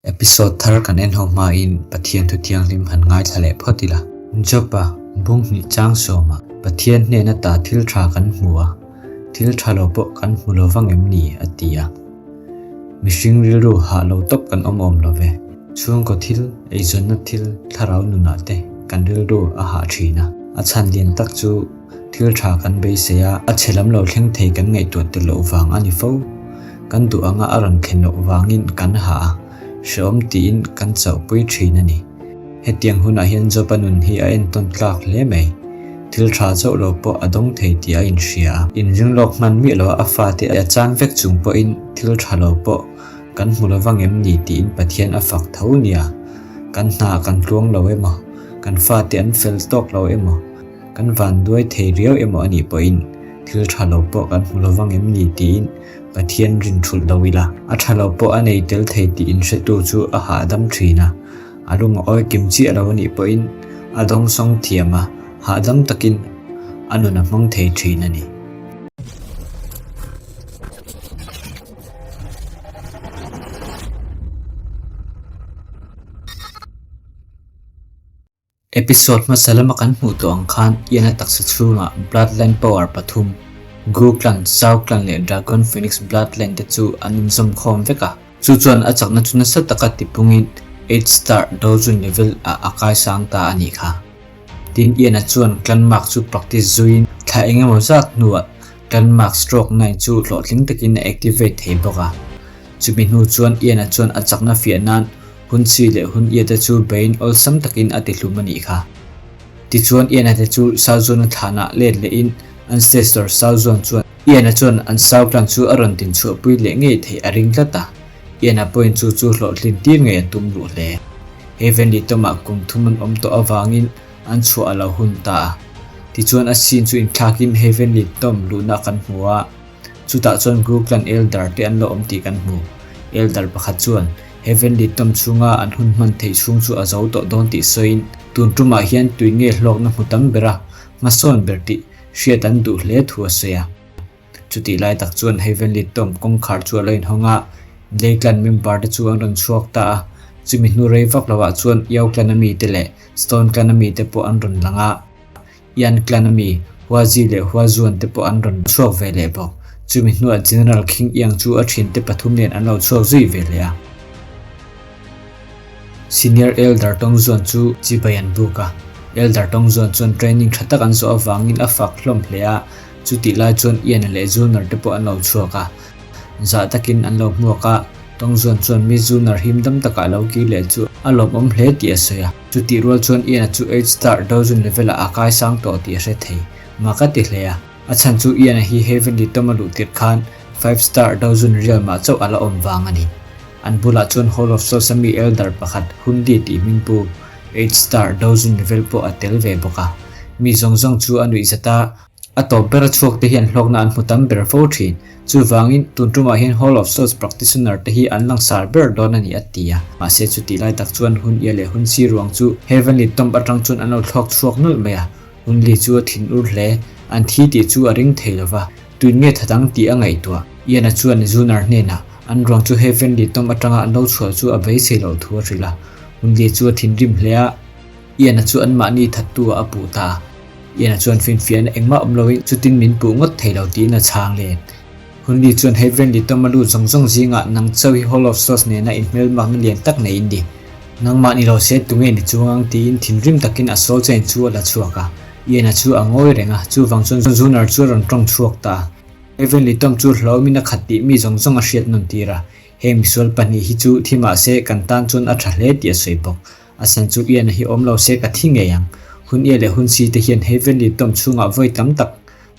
Episode thar kan en ho hmain Pathian thu thianghlim han ngaithla leh phawt ila. Job-a bung hnih chang sawma Pathian hnena ta thil tha kan hmu a, thil tha lo pawh kan hmu lo vang em ni? a ti a. Mihring rilru hah lo tawp kan awm awm lo ve. Chhungkaw thil, eizawnna thil, thlarau nunah te kan rilru a hah thin a. A chhan lian tak chu thil tha kan beisei a, a chhe lam lo thleng thei kan ngaihtuah tel loh vang a ni fo. Kan duh anga a rawn thlen loh vangin kan hah a, hrehawm tiin kan chauhpui thin a ni. Hetiang hunah hian Job-a nun hi a entawn tlak hle mai. Thil tha chauh lo pawh a dawng thei tih a inhria a. Inring lawk hman miah loha a fate a chan vek chung pawhin thil tha lo pawh kan hmu lovang em ni tiin Pathian a fak tho nia. Kan hna kan tluang lo emaw, kan fate an fel tawk lo emaw, kan vanduai thei riau emaw a nih pawhin thil tha lo pawh kan hmu lovang em ni tiin Pathian rin thulh lo ila. A tha lo pawh a nei tel thei tih inhretu chu a hahdam thin a. A lung a awi kim chiah lo a nih pawhin a dawngsawng thiam a, hahdam takin a nun a hmang thei thin a ni. Episode hmasa lama kan hmuh tawh ang khan Ian-a taksa chhungah Bloodline Power pathum, Goo Clan, Zhao Clan leh Dragon Phoenix Bloodline te chu an inzawm khawm vek a. Chu chuan a chakna chu nasa taka tipungin Eight Star Dojun level ah a kaisang ta a nih kha. Tin, Ian-a chuan Clan Mark chu practice zuiin thla engemaw zat hnuah Clan Mark Stroke 9 chu hlawhtling takin a activate thei bawk a. Chumi hnu chuan Ian-a chuan a chakna fiah nan Hun chi leh hun ia te chu bein awlsam takin a ti hlum a nih kha. Tichuan Ian-a te chu Sauzuana thlanah let lehin ancestor Sauzuan chuan Ian-a chuan an Sau clan chu a rawn din chhuahpui leh ngei theih a ring tlat a. Ian-a pawhin chu chu hlawhtlin tir ngei a tum ruh hle. Heavenly Tomb-ah kum thum an awm tawh avangin an chhuah a lo hun ta a. Tichuan a scene chu inthlakin Heavenly Tomb luhna kan hmu a. Chutah chuan Group clan Elder te an lo awm tih kan hmu. Elder pakhat chuan Heavenly Tomb chhunga an hun hman theih chhung chu a zo tawh dawn tih sawiin tun tumah hian tui nge hlawkna hmu tam ber a, hmasawn ber tih hriat an duh hle thu a sawi a. Chutih lai tak chuan Heavenly Tomb kawngkhar chu a lo inhawng a, Lei clan member te chu an rawn chhuak ta a. Chumi hnu rei vak lovah chuan Yao clan a mite leh Stone clan a mite pawh an rawn lang a. Yan clan a mi Huazi leh Huazuan te pawh an rawn chhuak ve leh bawk. Chumi hnuah General Khing Iang chu a thiante pathum nen an lo chhuak zui ve leh a. Senior Elder Tawngzuan chu chibai an buk a. Elder Tawngzuan chuan training tha tak an zawh avangin a fak hlawm hle a, chutih lai chuan Ian-a leh Zunar te pawh an lo chhuak a. Zah takin an lo hmuak a, Tawngzuan chuan mi Zunar him dam takah a lo kir leh chu a lawmawm hle tih a sawi a. Chutih rual chuan Ian-a chu eight star dozen level ah a kai sang tawh tih a hre thei. Mak a ti hle a. A chhan chu Ian-a hi Heavenly Tomb a luh tirh khan five star dozen rial mah chauh a la awm vang a ni. An bulah chuan Hall of Souls a mi elder pakhat Hundi tih hming pu eight star dozen level pawh a tel ve bawk a. Mi zawng zawng chu a nuih zat a. A tawp ber a chhuak te hian hlawkna an hmu tam ber fo thin. Chuvangin, tun tumah hian Hall of Souls practitioner te hi an langsar ber dawn a ni a ti a. Mahse chutih lai tak chuan hun ia leh hun si ruang chu Heavenly Tomb atang chuan an lo thlawk chhuak nulh mai a. Hun li chu a thin ur hle. An thi tih chu a ring thei lova. Tuin nge tha dang tih a ngaihtuah. Ian-a chuan Zunar hnenah an ruang chu Heavenly Tomb atanga an lo chhuah chu a beisei loh thu a hrilh a. Hun li chu a thinrim hle a. Ian-a chu anmahni thattu ah a puh ta. Ian-a chuan finfiahna engmah awm loin chutin min puh ngawt thei lo tiin a chhang let. Hunli chuan hei Venli Tom-a lut zawng zawng zingah nang chauh hi Hall of Souls nena inhmelmakna lian tak nei in ni. Nangmah ni lo se tunge ni chuang ang tiin thinrim takin a soul chain chu a la chhuak a. Ian-a chu a ngawi reng a, chuvang chuan Zunar chu a rawn tawng chhuak ta a. Hei Venli Tom chu hlauhawmin a khat tih mi zawng zawng a hriat nawn tir a. Heng misual pahnih hi chu thi mahse kan tan chuan a tha hle tih a sawi bawk. A san chu Ian-a hi awm lo se ka thi ngei ang. Hun Ia leh hun Si te hian Heavenly Tomb chhungah vawi tam tak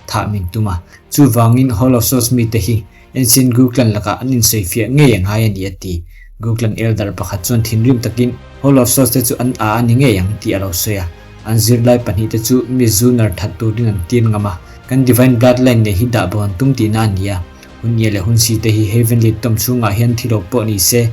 thah min tum a. Chuvangin Hall of Souls mite hi Ancient Guklan lakah an insawifiah ngei a ngai a ni a ti. Guklan Elder pakhat chuan thinrim takin Hall of Souls te chu an a a ni ngei ang tih a lo sawi a. An zirlai pahnih te chu Miss Zunar that turin an tir ngam a. Kan Divine Bloodline nei hi dah bo an tum tihna a ni a. Hun Ia leh hun Si te hi Heavenly Tomb chhungah hian thi lo pawh ni se,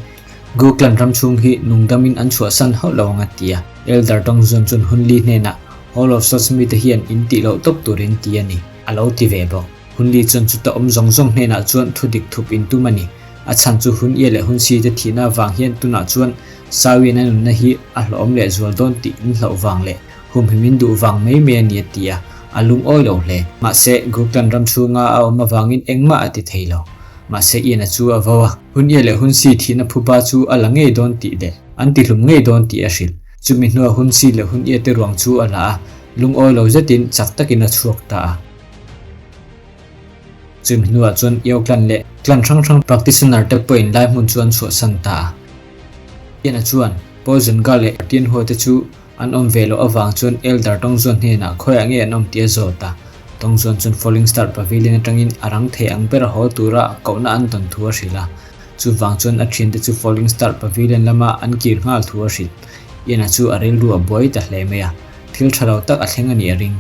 Goklan ram chhung hi nungdamin an chhuahsan hauh lo ang a ti a. Elder Tawngzun chuan Hunli hnenah Hall of Souls mite hian in tih loh tawp turin ti a ni, a lo ti ve bawk. Hunli chuan chuta awm zawng zawng hnenah chuan thu dik thup in tum a ni. A chhan chu hun ia leh hun si te thihna avang hian tunah chuan Sawian a nunna hi a hlawhawm leh zual dawn tih in hlauh vang leh humhim in duh vang mai mai a ni a ti a, a lungawi lo hle. Mahse, Gurklan ram chhunga a awm avangin engmah a ti thei lo. Mahse, Ian-a chu a vo a, hun ia leh hun si thihna phuba chu a la ngei dawn tih leh an tihlum ngei dawn tih a hrilh. Chumi hnuah hun si leh hun ia te ruang chu a la a, lungawi lo zetin chak takin a chhuak ta a. Chumi hnuah chuan Io clan leh clan hrang hrang practitioner te pawhin lai hmun chu an chhuahsan ta a. Ian-a chuan Poison Girl leh Tianhua te chu An awm ve loh avang chuan Elder Tawngzuan hnenah khawiah nge an awm tih a zawt a. Tawngzuan chuan Falling Star Pavilion atangin a rang thei ang ber haw tura kohna an dawn thu a hrilh a. Chuvang chuan a thiante chu Falling Star Pavilion lama an kir nghal thu a hrilh. Ian-a chu a rilru a buai ta hle mai a, thil tha lo tak a thleng a nih a ring.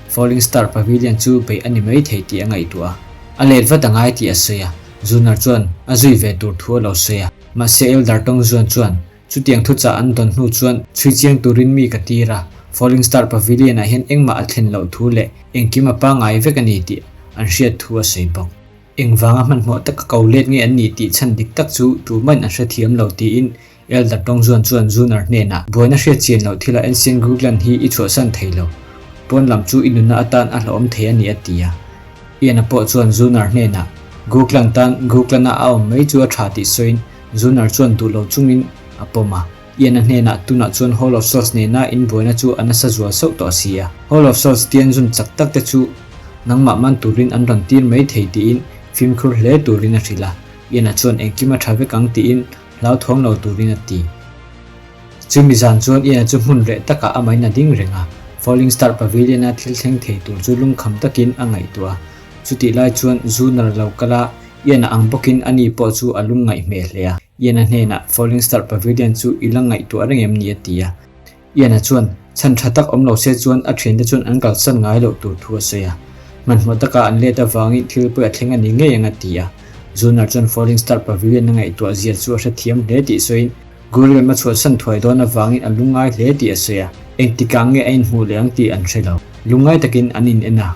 Falling Star Pavilion chu beih a ni mai thei tih a ngaihtuah a. A let vat a ngai tih a sawi a. Zunar chuan a zui ve tur thu a lo sawi a. Mahse Elder Tawngzuan chuan Chutiang thuchah an dawn hnu chuan chhui chiang turin mi ka tir a, Falling Star Pavilion-ah hian engmah a thlen loh thu leh engkim a pangngai vek a ni tih an hriat thu a sawi bawk. Engvanga hmanhmawh taka ko let nge an nih tih chhan dik tak chu tumahin an hrethiam lo tiin Elder Tawngzuan chuan Zunar hnenah, Buaina hriat chian loh thilah Ancient Grugland hi i chhuahsan thei lo. Pawn lam chu i nunna atan a hlauhawm thei a ni a ti a. Ian-a pawh chuan Zunar hnenah, Grugland tan Grugland-a a awm mai chu a tha tih sawiin Zunar chuan duh lo chungin a pawm a. Ian-a hnenah tunah chuan Hall of Souls nena inbuaina chu a nasa zual sauh tawh si a. Hall of Souls tian zun chak tak te chu nangmah man turin an rawn tir mai thei tiin fimkhur hle turin a hrilh a. Ian-a chuan engkim a tha vek ang tiin hlauthawng lo turin a ti. Chumi zan chuan Ian-a chu hmun reh takah amahin a ding reng a. Falling Star Pavilion-a thil thleng thei tur chu lungkham takin a ngaihtuah a. Chutih lai chuan Zunar lo kal a, Ian-a ang bawkin ani pawh chu a lung ngaih hmel hle a. Ian-a hnenah Falling Star Pavilion chu i la ngaihtuah reng em ni a ti a. Ian-a chuan chhan tha tak awm lo se chuan a thiante chuan an kalsan ngai loh tur thu a sawi a. Hmanhmawh taka an let avangin thil pawi a thleng a ni ngei ang a ti a. Zunar chuan Falling Star Pavilion a ngaihtuah zia chu a hrethiam hle tih sawiin Guriam a chhuahsan thuai dawn avangin a lungngai hle tih a sawi a. Engtikah nge a inhmuh leh ang tih an hre lo. Lungngai takin an in en a.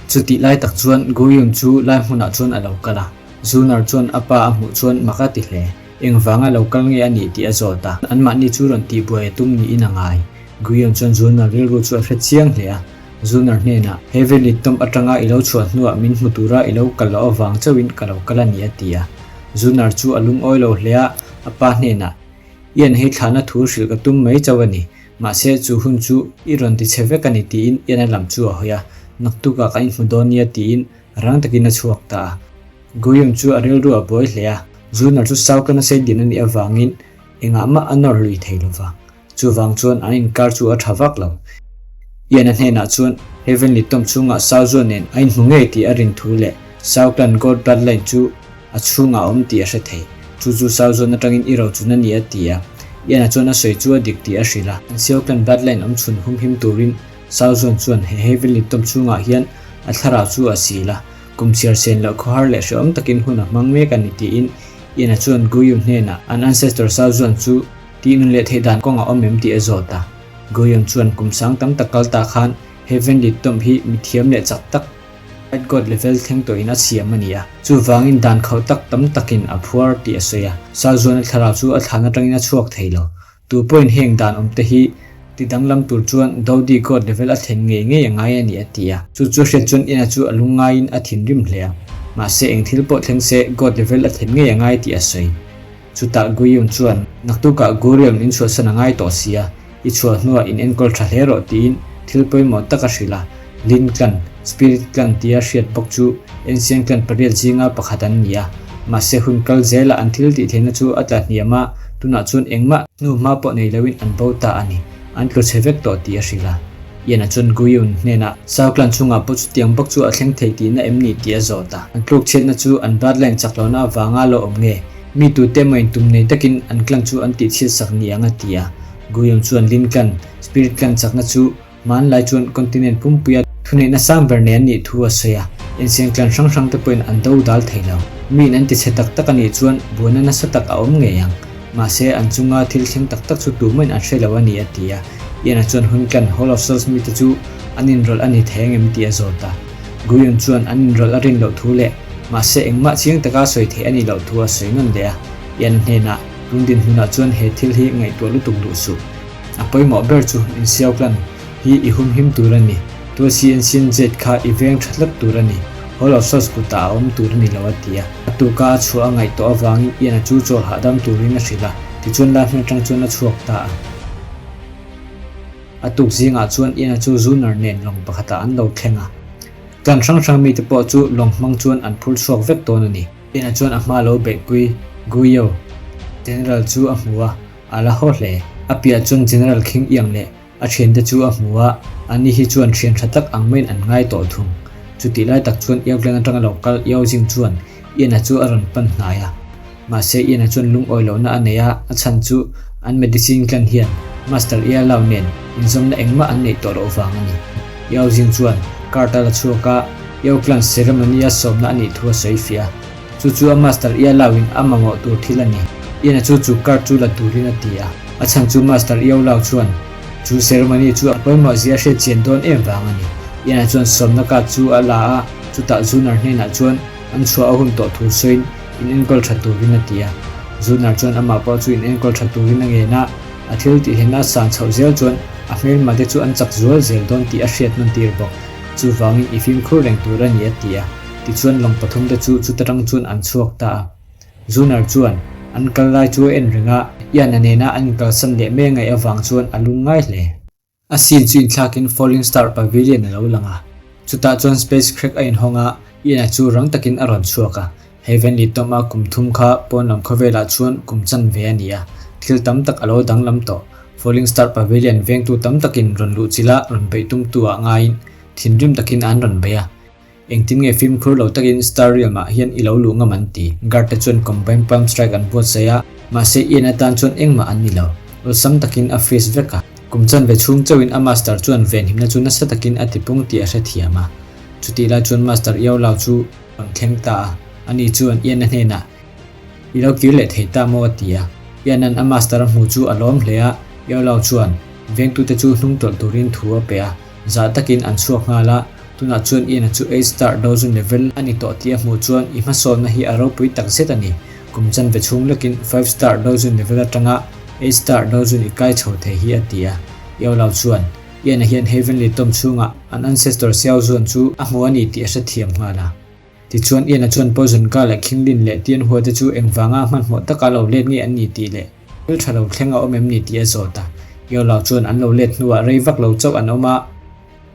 Chutih lai tak chuan Guyun chu lai hmunah chuan a lo kal a, Zunar chuan a pa a hmuh chuan mak a ti hle. Engvanga lo kal nge a nih tih a zawt a, anmahni chu rawn tihbuai a tum niin a ngai. Guyun chuan Zunar rilru chu a hre chiang hle a, Zunar hnenah, Heavenly Tomb atanga i lo chhuah hnuah min hmu tura i lo kal loh avang chauhin ka lo kal a ni a ti a. Zunar chu a lungawi lo hle a, a pa hnenah, Ian hei thlahna thu hrilh ka tum mai chauh a ni. Mahse, chu hun chu i rawn ti che vek a ni tiin Ian-a lam chu a hawi a, naktukah kan inhmu dawn nia tiin rang takin a chhuak ta a. Guyum chu a rilru a buai hle a, Zunar chu Saukan a sei din a nih avangin engah mah a nawr lui thei lo va, chuvang chuan an inkar chu a tha vak lo. Ian-a hnenah chuan Heavenly Tomb chhungah Sauzuan nen a inhmu ngei tih a rin thu leh Sauklan Gold Bloodline chu A chhungah a awm tih a hre thei. Chu chu sau zawn atangin i rochun a ni a ti a. Ian-a chuan a sawi chu a dik tih a hrilh a. An Sioklan bloodline awm chhun humhim turin sau zawn chuan he Heavenly Tomb chhungah hian a thlarau chu a sil a. Kum chhiar sen loh khawhar leh hrehawm takin hun a hmang mek a ni tiin Ian-a chuan Guiyun hnenah an ancestor sau zawn chu tih nun leh theih dan kawng a awm em tih a zawt a. Guiyun chuan kum sang tam tak kal ta khan Heavenly Tomb hi mithiam leh chak tak White God level thleng tawhin a siam a ni a, chuvangin dan khauh tak tam takin a phuar tih a sawi a. Salzuana thlarau chu a thlan atangin a chhuak thei lo. Tu pawhin heng dan awmte hi ti danglam tur chuan Dodi God level a thlen ngei ngei a ngai a ni a ti a. Chu chu hriat chuan Ina chu a lungngaiin a thinrim hle a, mahse eng thil pawh thleng se God level a thlen ngei a ngai tih a sawi. Chutah Guyun chuan, Naktukah Gurion in chhuahsan a ngai tawh si a, i chhuah hnuah in enkawl tha hle rawh tiin thil pawimawh tak a hrilh a. Lin Clan, Spirit Clan tia hriat bawk chu Ancient Clan pariat zinga pakhat an ni a. Mahse hun kal zela an thil tih theihna chu a tla hniam a, tunah chuan engmah hnuhma pawh nei loin an bo ta a ni. An tlu chhe vek tawh tih a hrilh a. Ian-a chuan Guyun hnenah, Sau Clan chungah pawh chutiang bawk chu a thleng thei tihna em ni tih a zawt a. An tluk chhiatna chu an bloodline chak lohna avanga lo awm nge? Mi tute emaw tum nei takin an clan chu an tihchhiat sak ni ang a ti a. Guyun chuan Lin Clan, Spirit Clan chakna chu hmanlai chuan continent pumpuia thuneihna sang ber nei an nih thu a sawi a. Ancient clan hrang hrang te pawhin an do dal thei lo. Miin an tichhe tak tak a nih chuan buaina nasa tak a awm ngei ang. Mahse, an chunga thil thleng tak tak chu tumahin an hre lo a ni a ti a. Ian-a chuan hun clan Hall of Souls mite chu an inrawlh a ni thei ang em tih a zawt a. Guyun chuan an inrawlh a rin loh thu leh. Mahse engmah chiang taka sawi theih a nih loh thu a sawi nawn leh a. Ian hnenah, Tun dinhmunah chuan he thil hi ngaihtuah lutuk duh suh. A pawimawh ber chu insiauklan hi i humhim tur a ni. Tua CNCNZ kha i veng tha tlat tur a ni. Hall of Souls kutah a awm tur a ni lo a ti a. A tuka a chhuah a ngaih tawh avangin Ian-a chu chawl hahdam turin a hrilh a, tichuan lai hmun atang chuan a chhuak ta a. A tuk zingah chuan Ian-a chu Zunar nen lawng pakhatah an lo thleng a. Tlan hrang hrang mite pawh chu lawng hmang chuan an phur chhuak vek dawn a ni. Ian-a chuan a hma lo beihpui Guiyou General chu a hmu a, a la haw hle. A piah chuan General Khing Iang leh A thiante chu a hmu a, ani hi chuan thian tha tak ang maiin an ngai tawh thung. Chutih lai tak chuan Iautleng atanga lo kal Iau Jing chuan Ian-a chu a rawn pan hnai a. Mahse Ian-a chuan lungawi lohna a nei a, a chhan chu an medicine clan hian Master Ia Lao nen inzawmna engmah an neih tawh loh vang a ni. Iau Jing chuan card a la chhuak a, Iau clan ceremony-a sawmna a nih thu a sawi fiah a. Chu chu a master Ia Lao in a mamawh tur thil a ni. Ian-a chu chu card chu la turin a ti a. A chhan chu master Iau Lao chuan chu ceremony chu a pawimawh zia a hriat chian dawn em vang a ni. Ian-a chuan sawmna card chu a la a, chutah Zunar hnenah chuan an chhuah a hun tawh thu sawiin in enkawl tha turin a ti a. Zunar chuan amah pawh chu in enkawl tha turin a ngen a, a thil tihhlena a san chhoh zel chuan a hmelma te chu an chak zual zel dawn tih a hriat nawn tir bawk. Chuvangin i fimkhur reng tur a ni a ti a. Tichuan lawng pathumte chu chuta tang chuan an chhuak ta a. Zunar chuan an kal lai chu a en reng a, Ian-a nena an inkalsan leh mai ngaih avang chuan a lung ngai hle. A scene chu inthlakin Falling Star Pavilion a lo lang a. Chutah chuan Space Crack a inhawng a, Ian-a chu rang takin a rawn chhuak a. Heavenly Tomb-a kum thum kha pawn lam khawvelah chuan kum chanve a ni a, thil tam tak a lo danglam tawh. Falling Star Pavilion vengtu tam takin rawn luh chila rawn beih tumtu ah ngaiin thinrim takin an rawn bei a. Engtin nge fimkhur lo takin Star Realm ah hian i lo luh ngam an ti. Guard te chuan Combine Palm Strike an buatsaih a, mahse Ian atan chuan engmah an ni lo. Awlsam takin a freeze vek a. Kum chanve chhung chauhin a Master chuan venhimna chu nasa takin a tipung tih a hrethiam a. Chutih lai chuan Master Iau Lao chu rawn thleng ta a, ani chuan Ian-a hnenah, I lo kir leh thei ta maw? a ti a. Ian-a'n a Master a hmu chu a lawm hle a, Iau Lao chuan vengtute chu hnungtawlh turin thu a pe a. Zah takin an chhuak nghal a, tunah chuan Ian-a chu eight star dozen level a ni tawh tih a hmuh chuan i hmasawnna hi a ropui tak zet a ni. Kum chanve chhung lekin five star dozen level atanga eight star dozen i kai chho thei hi a ti a. Iau-Lau chuan Ian-a hian Heavenly Tomb chhungah an ancestor Xiao Zuan chu a hmu a ni tih a hrethiam nghal a. Tichuan Ian-a chuan Poison Ka leh Khinglin leh Tianhua te chu engvanga hmanhmawh taka lo let nge an ni tih leh thil tha lo thleng a awm em ni tih a zawt a. Iau-Lau chuan an lo let hnuah rei vak lo chauh an awm a,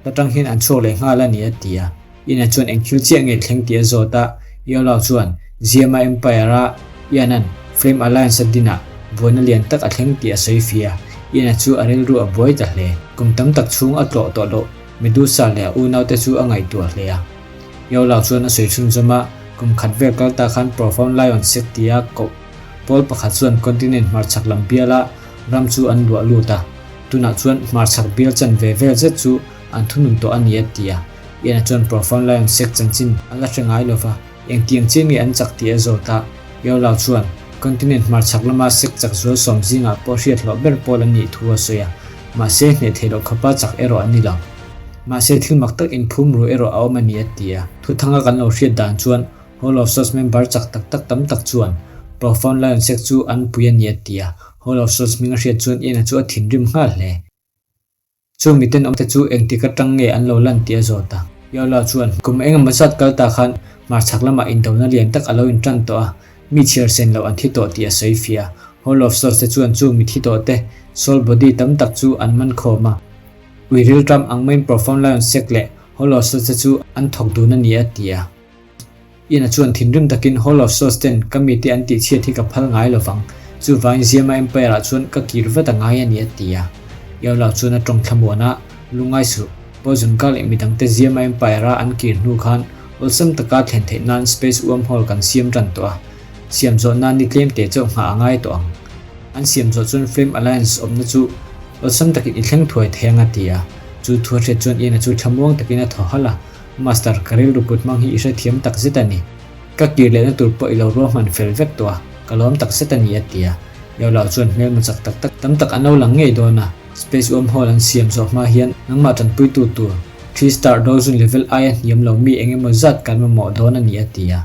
ta tang hian an chhuak leh nghal a ni a ti a. Ian-a chuan eng thil chiah nge thleng tih a zawt a, Iau-Lau chuan Ziama Empire-a Ian-a'n Flame Alliance a dinah buaina lian tak a thleng tih a sawi fih a. Ian-a chu a rilru a buai ta hle. Kum tam tak chhung a tlawh tawh loh Medusa leh a unaute chu a ngaihtuah hle a. Yolau chuan a sawi chhunzawm a, kum khat vel kal ta khan Profound Lion sect tia koh pawl pakhat chuan continent hmarchhak lam biala ram chu an luah lut a, tunah chuan hmarchhak bial chanve vel zet chu an thunun tawh a ni a ti a. Ian-a chuan Profound Lion sect chanchin a la hre ngai lova, engtiang chiah nge an chak tih a zawt a. Yolau chuan continent hmarchhak lama sect chak zual sawm zingah pawh hriat hlawh ber pawl an nih thu a sawi a, mahse hneh theih loh khawpa chak erawh an ni lo. Mahse thil mak tak inphum ru erawh a awm a ni a ti a. Thuthanga kan lo hriat dan chuan Hall of Souls member chak tak tak tam tak chuan Profound Lion Sect chu an pui a ni a ti a. Hall of Souls hming a hriat chuan Ian-a chu a thinrim nghal hle. Chung miten awmte chu engtik atang nge an lo lan tih a zawt a. Yaola chuan kum engemaw zat kal ta khan hmarchhak lamah indona lian tak a lo intan tawh a, mi chhiar sen loh an thi tawh tih a sawi fiah a. Hall of Souls te chuan chung mi thi tawh te soul body tam tak chu an man khawm a. Ui rilṭam ang maiin Profound Lion Sect leh Hall of Souls te chu an thawk dun a ni a ti a. Ian-a chuan thinrim takin Hall of Souls ten ka mite an tihchhiat hi ka phal ngai lo vang, chuvangin Ziama Empire ah chuan ka kir vat a ngai a ni a ti a. Yaolau chuan a tawng thlamuan a, Lungngai suh, Poison Ka leh midangte Ziama Empire a an kir hnu khan awlsam taka thlen theih nan Space Wormhole kan siam tan tawh a, siam zawh nan ni tlem te chauh nghah a ngai tawh ang. An siam zawh chuan Flame Alliance awmna chu awlsam takin i thleng thuai thei ang a ti a. Chu thu a hriat chuan Ian-a chu thlamuang takin a thaw halh a, Master, ka rilru kut hmang hi i hrethiam tak zet a ni. Ka kir lehna tur pawh i lo ruahman fel vek tawh a, ka lawm tak zet a ni a ti a. Yolau chuan hmelma chak tak tak tam tak an lo lang ngei dawn a, Space Wormhole an siam zawh hma hian nangmah tanpuitu tur Three Star Dozun level aia hniam lo mi eng emaw zat kan mamawh dawn a ni a ti a.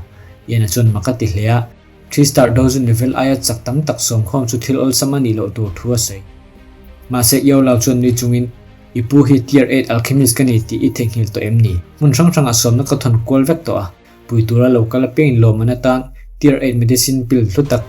Ian-a chuan mak a ti hle a. Three Star Dozen level aia chak tam tak sawmkhawm chu thil awlsam a nih loh tur thu a sawi. Mahse, Iolao chuan nui chungin, I pu hi Tier Eight Alchemist ka ni tih i theihnghilh tawh em ni? Hmun hrang hrangah sawmna ka thawn kual vek tawh a, pui tura lo kal apiangin lawmman atan Tier Eight Medicine pill hlu tak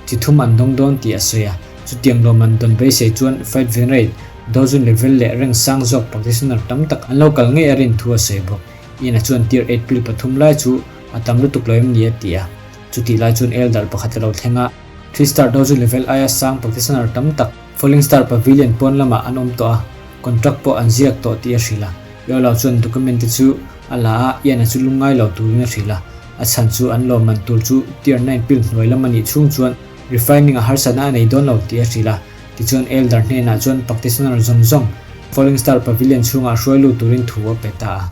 chi thum an dawng dawn tih a sawi a. Chutiang lawmman dawn beisei chuan Fight Venerate, Dozen level leh rank sang zawk practitioner tam tak an lo kal ngei a rin thu a sawi bawk. Ian-a chuan Tier Eight pill pathum lai chu a tam lutuk lo em ni a ti a. Chutih lai chuan Elder pakhat a lo thleng a, Three Star Dojo level aia sang practitioner tam tak Falling Star Pavilion pawn lamah an awm tawh a, contract pawh an ziak tawh tih a hrilh a. Yolo chuan document te chu a la a, Ian-a chu lungngai lo turin a hrilh a. A chhan chu an lawmman tur chu Tier Nine pill hnuai lam a nih chhung chuan refining a harsatna a nei dawn lo tih a hrilh a. Tichuan Elder hnenah chuan practitioner zawng zawng Falling Star Pavilion chhungah hruai lut turin thu a pe ta a.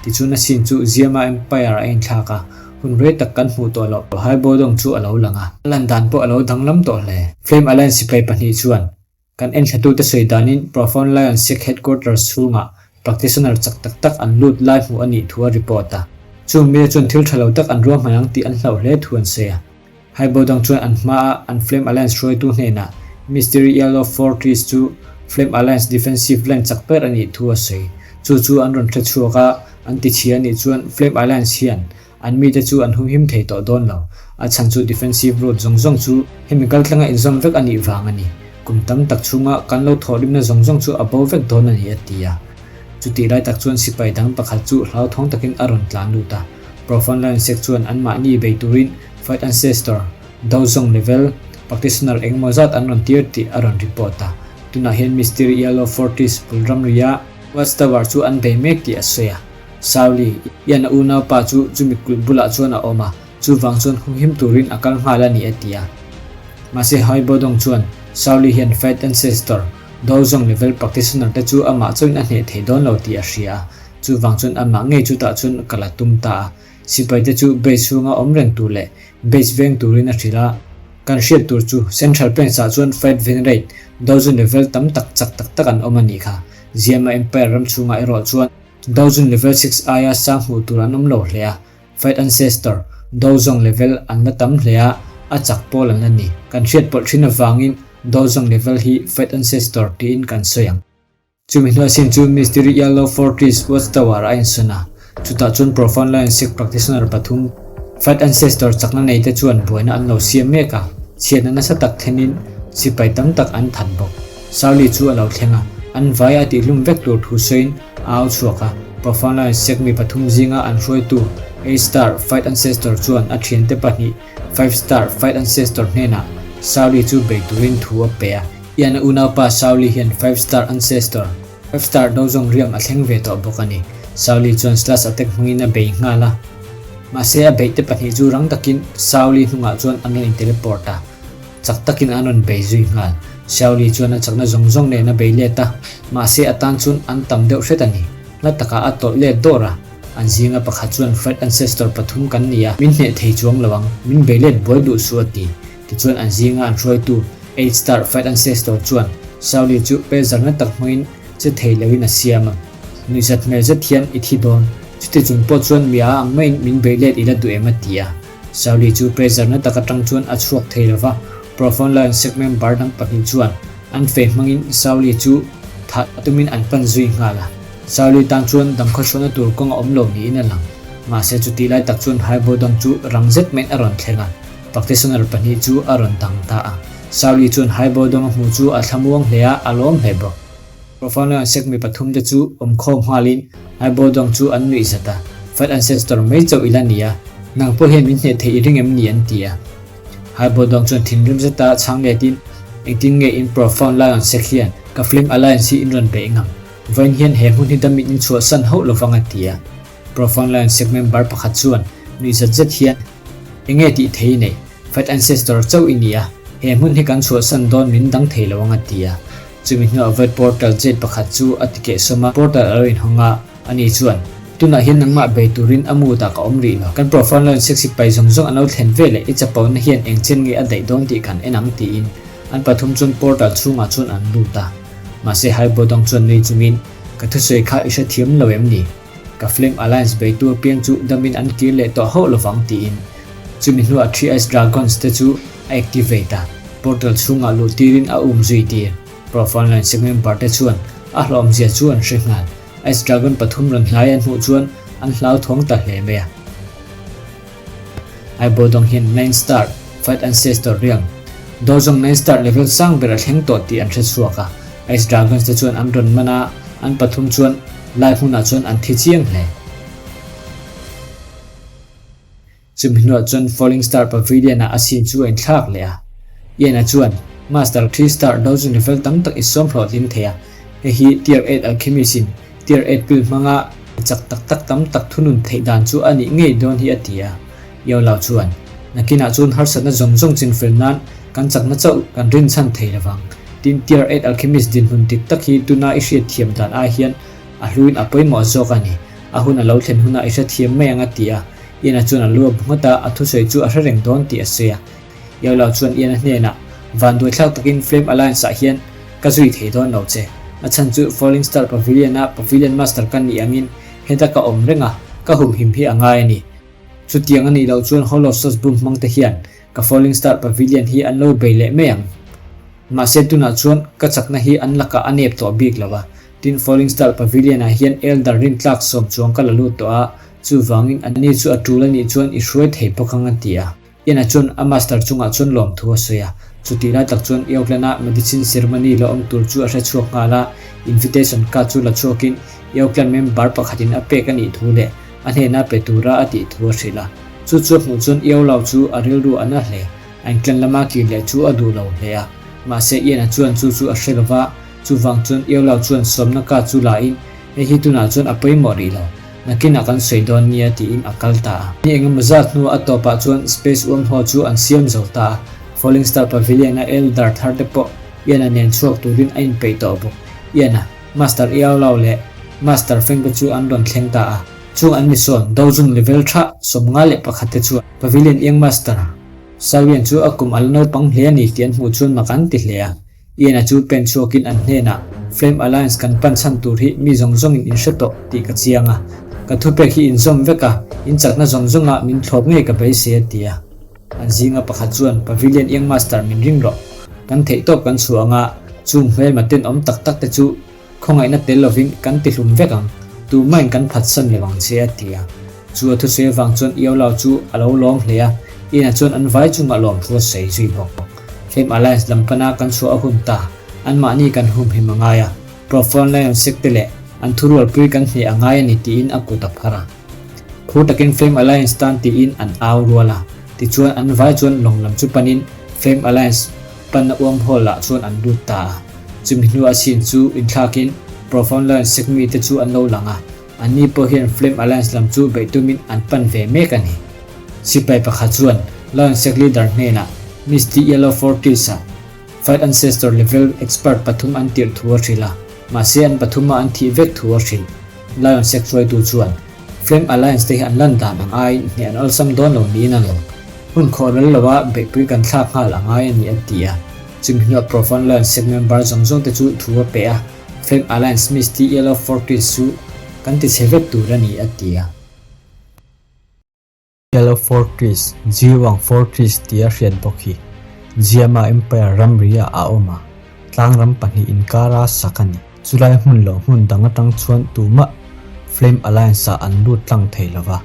Tichuan a sin chu Ziama Empire a inthlak a, hun rei tak kan hmuh tawh loh Haibodong chu a lo lang a, a lan dan pawh a lo danglam tawh hle. Flame Alliance sipai pahnih chuan kan enthlatute sawi danin Profound Lion Sect Headquarters chhungah practitioner chak tak tak an lut lai hmuh a nih thu a report a. Chung mite chuan thil tha lo tak an ruahman ang tih an hlauh hle thu an sawi a. Haibodong chuan an hmaa an Flame Alliance hruaitu hnenah Mystery Yellow Fortress chu Flame Alliance defensive line chak ber a nih thu a sawi. Chu chu an rawn hre chhuak a, an ti chhia a nih chuan Flame Alliance hian an mite chu an humhim thei tawh dawn lo. A chhan chu defensive route zawng zawng chu hemi kaltlanga inzawm vek a nih vang a ni. Kum tam tak chhunga kan lo thawhrimna zawng zawng chu a bo vek dawn a ni a ti a. Chutih lai tak chuan sipai dang pakhat chu hlauthawng takin a rawn tlan lut a. Profound Lion Sect chuan anmahni bei turin Fight Ancestor, Dozong level, practitioner engemaw zat an rawn tir tih a rawn report a. Tunah hian Mystery Yellow Fortress bul ramria Watch Tower chu an bei mek tih a sawi a. Sauli, Ian a unaupa chu chumi kulh bulah chuan a awm a, chuvang chuan humhim turin a kal nghal a ni a ti a. Mahse Hai Bodong chuan Sauli hian Fight Ancestor, Dozong level practitioner te chu amah chauhin a hneh thei dawn lo tih a hria a, chuvang chuan amah ngei chutah chuan kal a tum ta a. Sipaite chu base chhunga awm reng tur leh base veng turin a hrilh a. Kan hriat tur chu Central Plains ah chuan Fight Venerate Dozen level tam tak chak tak tak an awm a nih kha. Ziama Empire ram chhungah erawh chuan Dozen level six aia sang hmuh tur an awm lo hle a. Fight Ancestor Dozong level an la tam hle a, a chak pawl an la ni. Kan hriat pawlh thin avangin Dozong level hi Fight Ancestor tiin kan sawi ang. Chumi hnuai sin chu Mystery Yellow Fortress Watch Tower a insawn a, chutah chuan Profound Lion Sect practitioner pathum, Fight Ancestor chakna neite chuan buaina an lo siam mek a, chhiatna nasa tak thlenin sipai tam tak an that bawk. Sauli chu a lo thleng a, an vai a tihlum vek tur thu sawiin a au chhuak a, Profound Lion Sect mi pathum zinga an hruaitu Eight Star Fight Ancestor chuan a thiante pahnih Five Star Fight Ancestor hnenah Sauli chu bei turin thu a pe a. Ian a unaupa Sauli hian Five Star Ancestor, Five Star Dozong riam a thleng ve tawh bawk a ni. Sauli chuan Slash attack hmangin a bei nghal a. Mahse a beihte pahnih chu rang takin Sauli hnungah chuan an rawn in-teleport a, chak takin an rawn bei zui nghal. Sauli chuan a chakna zawng zawng nen a bei let a, mahse a tan chuan an tam deuh hret a ni. Hla takah a tawlh let dawr a, an zinga pakhat chuan Fight Ancestor pathum kan ni a, min hneh thei chuang lo ang, min bei let buai duh suh a ti. Tichuan an zinga an hruaitu Eight Star Fight Ancestor chuan Sauli chu pezarna tak hmangin che thei loin a siam a. Nuihzat hmel zet hian i thi dawn, chuti chung pawh chuan mi a ang maiin min bei let i la duh em a ti a. Sauli chu pezarna tak atang chuan a chhuak thei lo va, Profound Lion Sect member dang pahnih chuan an fei hmangin Sauli chu thah tumin an pan zui nghal a. Sauli tan chuan damkhawchhuahna tur kawng a awm lo niin a lang. Mahse chutih lai tak chuan Haibo dang chu rang zet maiin a rawn thleng a. Practitioner pahnih chu a rawn dang ta a. Sauli chuan Haibo dawng a hmuh chu a thlamuang hle a, a lawm hle bawk. Profound Lion Sect mi pathum te chu awmkhawm nghalin Haibo dawng chu an nuih zat a, Fight Ancestor mai chauh ila ni a, nang pawh hian min hneh theih i ring em ni an ti a. Haibo dawng chuan thinrim zeta chhang letin, Engtin nge in Profound Lion Sect hian ka Flame Alliance hi in rawn beih ngam? Vawiin hian he hmun hi damin in chhuahsan hauh lovang a ti a. Profound Lion Sect member pakhat chuan nuih zat zet hian, Enge tih thei i neih? Fat Ancestor chauh i ni a, he hmun hi kan chhuahsan dawn min dang thei lo ang a ti a. Chumi hnuah Void Portal Jade pakhat chu a ti kehsawm a, portal a lo inhawng a, ani chuan, Tunah hian nangmah bei turin a mood ah ka awm rih lo. Kan Profound Lion Sect sipai zawng zawng an lo thlen veleh i chapona hian eng chen nge a daih dawn tih kan en ang tiin an pathum chuan portal chhungah chuan an lut a. Mahse Haibodong chuan nui chungin, Ka thusawi kha i hrethiam lo em ni? Ka Flame Alliance beitu apiang chu damin an kir leh tawh hauh lovang tiin. Chumi hnuah Three Ice Dragons te chu a activate a, portal chhungah luh tirin a um zui tir. Profound Line Sek member te chuan a hlawhawmzia chu an hre nghal. Ice Dragon pathum rawn hnai an hmuh chuan an hlauthawng ta hle mai a. Aibawdawng hian Nine Star Fight Ancestor riang Dawzawng Nine Star level sang ber a thleng tawh tih an hre chhuak a. Ice Dragons te chuan an rawn man a, an pathum chuan lai hmunah chuan an thi chiang hle. Chumi hnuah chuan Falling Star Pavilion-ah a scene chu a inthlak leh a. Ian-a chuan, Master, Three Star Dawzawng level tam tak i sawm hlawhtling thei a. Hei hi Tier 8 Alchemist-in Tier 8 pill hmanga chak tak tak tam tak thunun theih dan chu a nih ngei dawn hi a ti a. Yaulau chuan, Nakinah chuan harsatna zawng zawng chinfel nan kan chakna chauh kan rinchhan thei lovang. Tin, Tier 8 Alchemist dinhmun dik tak hi tuna i hriatthiam dan ai hian a hluin a pawimawh zawk a ni. A hun a lo thlen hunah i hrethiam mai ang a ti a. Ian-a chuan a lu a bu nghat a, a thusawi chu a hre reng dawn tih a sawi a. Yaulau chuan Ian-a hnenah, Vanduaithlak takin Flame Alliance-ah hian ka zui thei dawn lo che. A chhan chu Falling Star Pavilion-a Pavilion Master ka nih angin heta ka awm reng a, ka humhim hi a ngai a ni. Chutiang a nih loh chuan Hall of Souls bum hmang te hian ka Falling Star Pavilion hi an lo bei leh mai ang. Mahse tunah chuan ka chakna hi an lakah a nep tawh bik lo a. Tin, Falling Star Pavilion-ah hian Elder rintlak sawm chuang ka la lut tawh a, chuvangin ani chu a tul a nih chuan i hruai thei bawk ang a ti a. Ian-a chuan a master chungah chuan lawmthu a sawi a. Chutih lai tak chuan Eokland-a medicine ceremony la awm tur chu a hre chhuak nghal a, invitation card chu la chhuakin Eokland member pakhatin a pek a nih thu leh a hnena pe tura a tih thu a hrilh a. Chu chu a hmuh chuan Eolau chu a rilru a na hle. A inklan lama kir leh chu a duh lo hle a. Mahse Ian-a chuan chu chu a hre lo va, chuvang chuan Eolau chuan sawmna card chu la in Hei hi tunah chuan a pawimawh rih lo. Nakinah kan sawi dawn nia tiin a kal ta a. Ni engemaw zat hnuah a tawpah chuan Space Wormhole chu an siam zo ta a. Falling Star Pavilion-a Elder thar te pawh Ian-a nen chhuak turin a inpeih tawh bawk. Ian-a, Master Iao Lao leh Master Feng te chu an rawn thleng ta a. Chung an mi sawn, Dozun level tha 51 te chuan Pavilion Young Master Sawian chu a kum a la naupang hle a ni tih an hmuh chuan mak an ti hle a. Ian-a chu pen chhuakin an hnenah, Flame Alliance kan pan chhan tur hi mi zawng zawngin in hre tawh tih ka chiang a. Ka thupek hi in zawm vek a, in chakna zawng zawnga min thlawp ngei ka beisei a ti a. An zinga pakhat chuan, Pavilion Young Master min ring rawh. Kan theihtawp kan chhuah anga chung hmelma tenawm tak tak te chu Khawngaihna tel lovin kan ti hlum vek ang, tumahin kan phatsan lo ang che a ti a. Chu a thusawi avang chuan Iolao chu a lo lawm hle a, Ian-a chuan an vai chungah lawmthu a sawi zui bawk. Flame Alliance lam pana kan chhuah a hun ta, anmahni kan humhim a ngai a, Profound Lion Sek te leh an thurualpui kan hneh a ngai a ni tiin a kut a phar a. Phur takin Flame Alliance tan tiin an au rual a, tichuan an vai chuan lawng lam chu panin Flame Alliance Panna uam hall ah chuan an lut ta a, chumi hnuah scene chu inthlakin Profound Lion sek mite chu an lo lang a, anni pawh hian Flame Alliance lam chu beih tumin an pan ve mek a ni. Sipai pakhat chuan Lion sek leader hnenah Misty Yellow Fortress ah Fight Ancestor level expert pathum an tirh thu a hrilh a, mahse an pathuma an thih vek thu a hrilh. Lion sek hruaitu chuan Flame Alliance te hi an lan dan ang aiin hneh an awlsam dawn lo niin a lawm. Hun khawh ral lo a beihpui kan thlak nghal a ngai a ni a ti a. Chumi hnuah Profound Lion sek member zawng zawng te chu thu a pe a, Flame Alliance Misty Yellow Fortress chu kan ti chhe vek tur a ni a ti a. Yellow Fortress, Jiwang Fortress tia hriat bawk hi Jiama Empire ramri ah a awm a, tlangram pahnih inkara sak a ni. Chulai hmun loh hmun dang atang chuan tumah Flame Alliance ah an lut tlang thei lo va,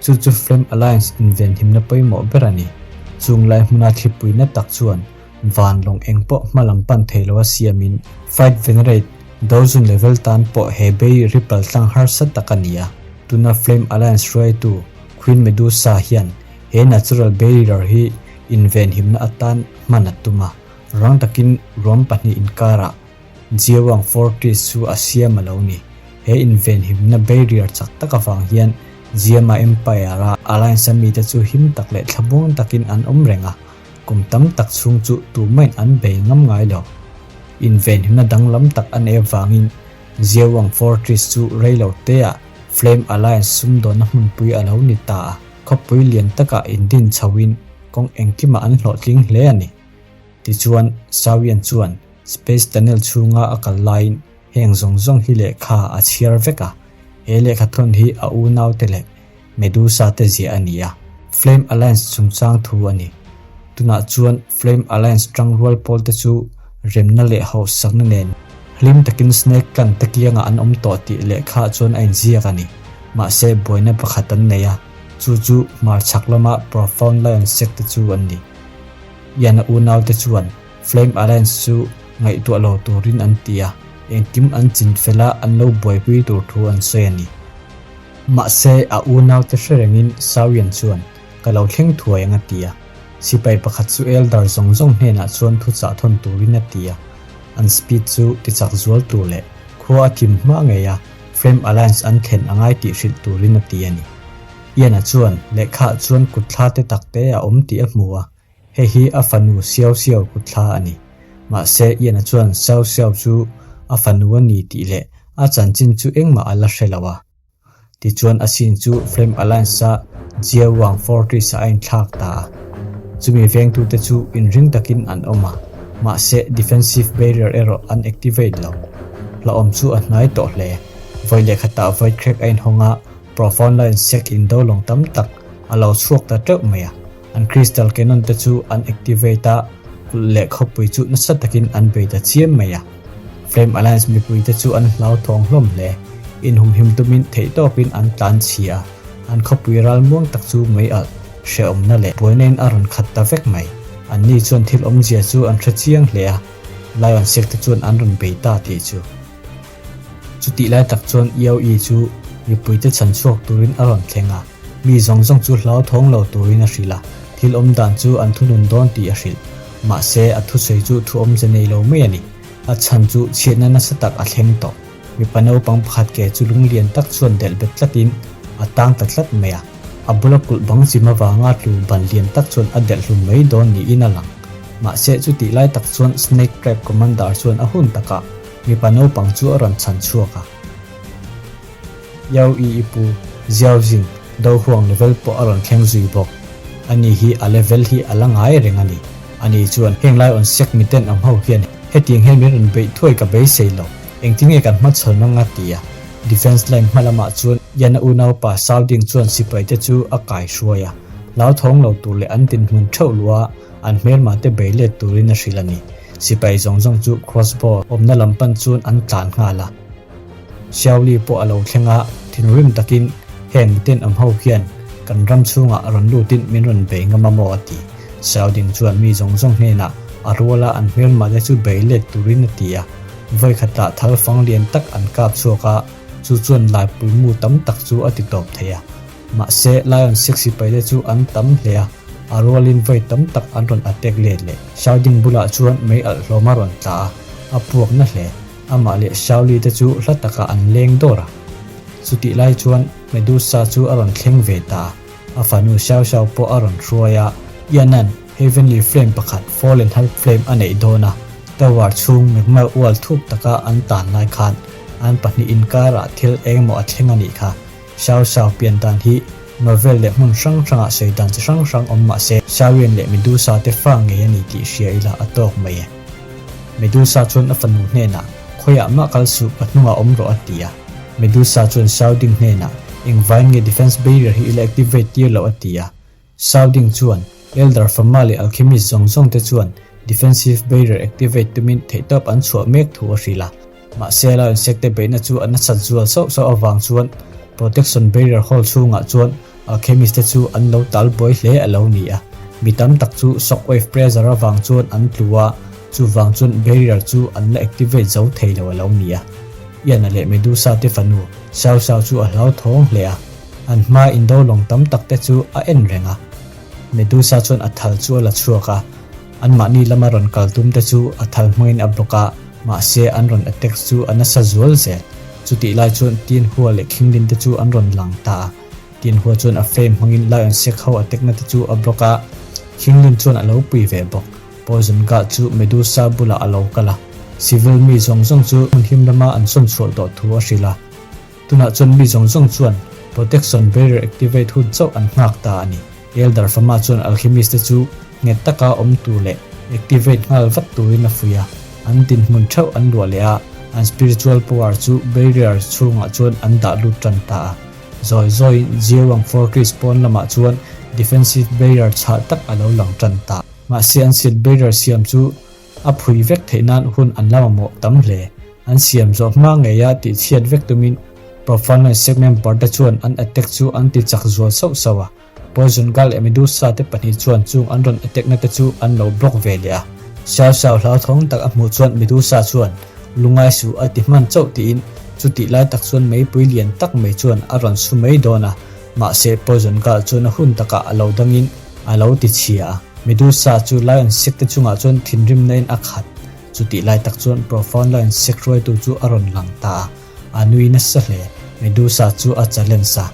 chu chu Flame Alliance invenhimna pawimawh ber a ni. Chung lai hmuna thlipuina tak chuan van lawng eng pawh hma lam pan thei lo a siamin Fight Venerate Dozun level tan pawh he bei ripple tlang harsa tak a ni a, tuna Flame Alliance hruaitu Queen Medusa hian he natural barrier hi invenhimna atan hman a tum a, rang takin ruam pahnih inkarah Jiawang Fortress chu a siam a lo ni. He invenhimna barrier chak tak avang hian Jiama Empire-a Alliance-a mite chu him tak leh thlamuang takin an awm reng a, kum tam tak chhung chu tumahin an bei ngam ngai lo. Invenhimna danglam tak a neih avangin Jiawang Fortress chu rei lo teah Flame Alliance sumdawnna hmunpui a lo ni ta a, khawpui lian takah indin chhoin kawng engkimah an hlawhtling hle a ni. Tichuan, Sawian chuan Space Tunnel chhunga a kal laiin heng zawng zawng hi lehkha a chhiar vek a. He lehkhathawn hi a unaute leh Medusa te ziah a ni a, Flame Alliance chungchang thu a ni. Tunah chuan Flame Alliance tangrual pawl te chu remna leh hauhsakna nen hlim takin Snake Clan te kiangah an awm tawh tih lehkhaah chuan a inziak a ni. Mahse buaina pakhat an nei a, chu chu hmarchhak lama Profound Lion Sect te chu an ni. Iana unaute chuan Flame Alliance chu ngaihtuah lo turin an ti a, engkim an chin fel a an lo buaipui tur thu an sawi a ni. Mahse, a unaute hre rengin Sawian chuan, Ka lo thleng thuai ang a ti a. Sipai pakhat chu Elder zawng zawng hnenah chuan thuchah thawn turin a ti a. An speed chu tichak zual tur leh khua a thim hma ngei a, Flame Alliance an thlen a ngai tih hrilh turin a ti a ni. Ian-a chuan lehkhaah chuan kutthla te tak te a awm tih a hmu a, hei hi a fanu Xiao Xiao kutthla a ni. Mahse, Ian-a chuan Xiao Xiao chu a fanu a ni tih leh a chanchin chu engmah a la hre lo a. Tichuan a scene chu Flame Alliance-a Jia Wang Fortress-ah a inthlak ta a. Chumi vengtute chu inring takin an awm a, mahse defensive barrier erawh an activate lo. Hlauhawm chu a hnai tawh hle. Vawi leh khatah Void Crack a inhawng a, Profound Lion Sect indo lawng tam tak a lo chhuak ta teuh mai a. An Crystal Cannon te chu an activate a, kulh leh khawpui chu nasa takin an bei ta chiam mai a. Flame Alliance mipuite chu an hlauthawng hlawm hle. Inhumhim tumin theihtawpin an tlan chhi a, an khawpui ral muang tak chu mei alh, hrehawmna leh buainain a rawn khat ta vek mai. Anni chuan thil awmzia chu an hre chiang hle a, Lion Sek te chuan an rawn bei ta tih chu. Chutih lai tak chuan Io-i chu mipuite chhan chhuak turin a rawn thleng a, mi zawng zawng chu hlauthawng lo turin a hrilh a, thil awm dan chu an thunun dawn tih a hrilh. Mahse, a thusawi chu thu awmze nei lo mai a ni. A chhan chu chhiatna nasa tak a thleng tawh. Mipa naupang pakhat ke chu lunglian tak chuan delh bet tlatin a tang ta tlat mai a. A bula kulh bang chim avanga tlu ban lian tak chuan a delh hlum mai dawn niin a lang. Mahse, chutih lai tak chuan Snake Tribe Commander chuan a hun takah Mipa naupang chu a rawn chhan chhuak a. Yao I i pu Xiao Jing do huang level pawh a rawn thleng zui bawk. Ani hi a level hi a la ngai reng a ni. Ani chuan heng lai awn sek miten ang ho hian hetiang hian min rawn beih thuai ka beisei lo. Engtin nge kan hmachhawn ang a ti a. Defence line hma lamah chuan Yana unaupa Sao Ding chuan sipaite chu a kai hruai a. Hlauthawng lo tur leh an dinhmun theuh luh a an hmelmah te bei let turin a hrilh a ni. Sipai zawng zawng chu crossbow awmna lam pan chuan an tlan nghal a. Xiaoli pawh a lo thleng a, thinrim takin, Heng miten awm ho hian kan ram chhungah rawn lutin min rawn bei ngam a maw? a ti. Xiaoding chuan mi zawng zawng hnenah a ruala an hmelmahte chu bei let turin a ti a. Vawi khatah thal fang lian tak an kap chhuak a, chu chuan laipui mu tam tak chu a ti tawp thei a. Mahse, Lion Six sipaite chu an tam hle a, a rualin vawi tam tak an rawn attack let leh. Xiaoding bulah chuan mei alh hlawm a rawn tla a, a puak na hle. Amah leh Xiaoli te chu hla takah an leng dawr a. Chutih lai chuan Medusa chu a rawn thleng ve ta a, a fanu Xiao Xiao pawh a rawn hruai a. Ianan Heavenly Flame pakhat Fallen Heart Flame a neih dawn a, tower chhung magma ual thuk taka an tan lai khan an pahnih inkarah thil engemaw a thleng a nih kha. Xiao Xiao pian dan hi novel leh hmun hrang hrangah sawi dan chi hrang hrang awm mah se, Xiaoyan leh Medusa te fa ngei a ni tih hria ila a tawk mai e. Medusa chuan a fanu hnenah, Khawiah mah kal suh, ka hnungah awm rawh a ti a. Medusa chuan Xiaoding hnenah, Engvain nge defense barrier hi ila activate tir loh a ti a. Xiaoding chuan, Elder Fama leh Alchemist zawng zawng te chuan defensive barrier activate tumin theihtawp an chhuah mek thu a hrilh a. Mahse, Lion Sect te beihna chu a nasat zual sauh sauh avang chuan protection barrier hall chhungah chuan Alchemist te chu an lo tal buai hle a lo ni a. Mi tam tak chu shockwave pressure avang chuan an tlu a, chuvang chuan barrier chu an la activate zo thei lo a lo ni a. Ian-a leh Medusa te fanu Xiao Xiao chu a hlauthawng hle a, an hmaa indo lawng tam tak te chu a en reng a. Medusa chuan a thal chu a la chhuak a, anmahni lama rawn kal tum te chu a thal hmangin a block a, mahse an rawn attack chu a nasa zual zel. Chutih lai chuan Tianhua leh Khinglin te chu an rawn lang ta a, Tianhua chuan a flame hmangin Lion Sek ho attack na te chu a block a, Khinglin chuan a lo pui ve bawk. Poison Guard chu Medusa bulah a lo kal a, civil mi zawng zawng chu hmun him lama an sawn chhuah tawh thu a hrilh a. Tunah chuan mi zawng zawng chuan Protection Barrier activate hun chauh an nghak ta a ni. Elder Fama chuan Alchemist te chu nghet taka awm tur leh activate nghal vat turin a fuih a, an dinhmun theuh an luah leh a, An spiritual power chu barrier chhungah chuan an dah lut tan ta a. Zawi zawiin Jiawang Fortress pawn lamah chuan defensive barrier chhah tak a lo lang tan ta. Mahse an silh barrier siam chu a phui vek theih nan hun an la mamawh tam hle. An siam zawh hma ngeia tihchhiat vek tumin Profanline sect member te chuan an attack chu an ti chak zual sauh sauh a. Poison Girl leh Medusa te pahnih chuan chung an rawn attack na te chu an lo block ve leh a. Xiao Xiao hlauthawng tak a hmuh chuan Medusa chuan lungai suh a ti hman chauh tiin chutih lai tak chuan meipui lian tak mai chuan a rawn su mai dawn a, mahse Poison Girl chuan a hun takah a lo dangin a lo ti chhia a. Medusa chu Lion Sect te chungah chuan thinrimna in a khat. Chutih lai tak chuan Profound Lion Sect hruaitu chu a rawn lang ta a, a nui nasa hle. Medusa chu a challenge a.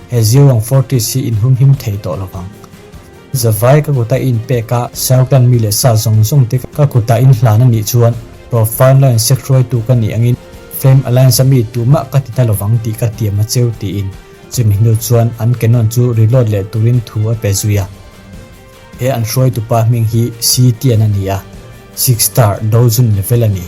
He Ziwang Fortis hi inhumhim thei tawh lo vang. Zavai ka kuta i inpek a, Sarklan mi leh sa zawng zawng te ka kuta inhlan a nih chuan Profound Lion Sect hruaitu ka nih angin Flame Alliance a mi tumah ka ti ta lo vang tih ka tiam a cheu tiin chumi hnu chuan an cannon chu reload leh turin thu a pe zui a. He an hruaitupa hming hi Si Tian a ni a, Six Star Dojun level a ni.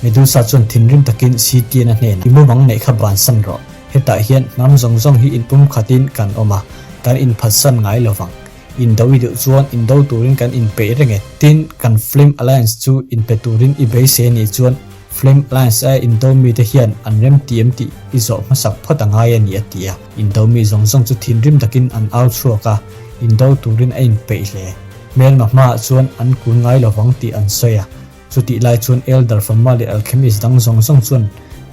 Medusa chuan thinrim takin Si Tian a hnenah, I mumang neih kha bansan rawh. Hetah hian hnam zawng zawng hi inpumkhatin kan awm a, kan inphatsan ngai lo vang. Indo i duh chuan indo turin kan inpeih reng e. Tin, kan Flame Alliance chu inpe turin i beisei a nih chuan Flame Alliance aia indo mite hian an remtiam tih i zawh hmasak phawt a ngai a ni a ti a. Indo mi zawng zawng chu thinrim takin an au chhuak a. Indo turin a inpeih hle. Hmelma hmaah chuan an kun ngai lo vang tih an sawi a. Chutih lai chuan Elder Fama leh Alchemist dang zawng zawng chuan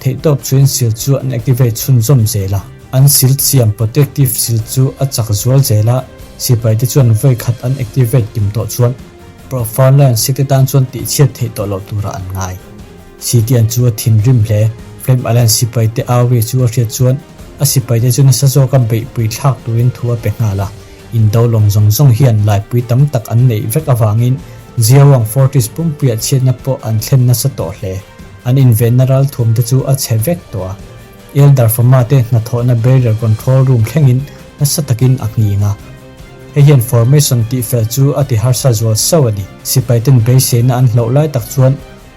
theihtawp chuin sil chu an activate chhunzawm zel a. An sil siam protective sil chu a chak zual zel a, sipaite chuan vawi khat an activate kim tawh chuan Profound Lion Sect te tan chuan tihchhiat theih tawh loh turah an ngai. Sitian chu a thinrim hle. Flame Alliance sipaite au ri chu a hriat chuan a sipaite chu nasa zawka beihpui thlak turin thu a pe nghal a. Indo lawng zawng zawng hian laipui tam tak an neih vek avangin Jiawang Fortress pumpuiah chhiatna pawh an thlen nasa tawh hle. An invenna ralthuam te chu a chhe vek tawh a. Elder Fama te hnathawhna barrier control room thlengin nasa takin a nghing a. Hei hian formation tihfel chu a ti harsa zual sauh a ni. Sipaiten beiseina an hloh lai tak chuan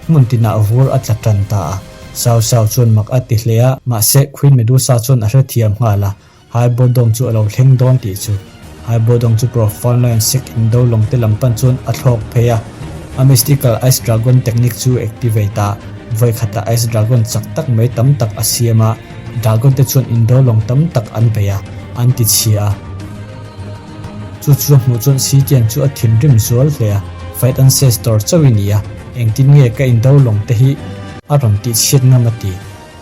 Hmun tinah vur a tla tan ta a, Sao Sao chuan mak a ti hle a, mahse Queen Medusa chuan a hrethiam nghal a, Haibodong chu a lo thleng dawn tih chu. Haibodong chu Profound Lion Sect indo lawng te lam pan chuan a thlawk phei a, a Mystical Ice Dragon technique chu activate a, vawi khatah Ice Dragon chak tak mai tam tak a siam a, Dragon te chuan indo lawng tam tak an bei a, an ti chhia a. Chu chu a hmuh chuan Sitian chu a thinrim zual hle a, Fight Ancestor chauh i ni a, engtin nge ka indo lawng te hi a rawn tih chhiat ngam a ti.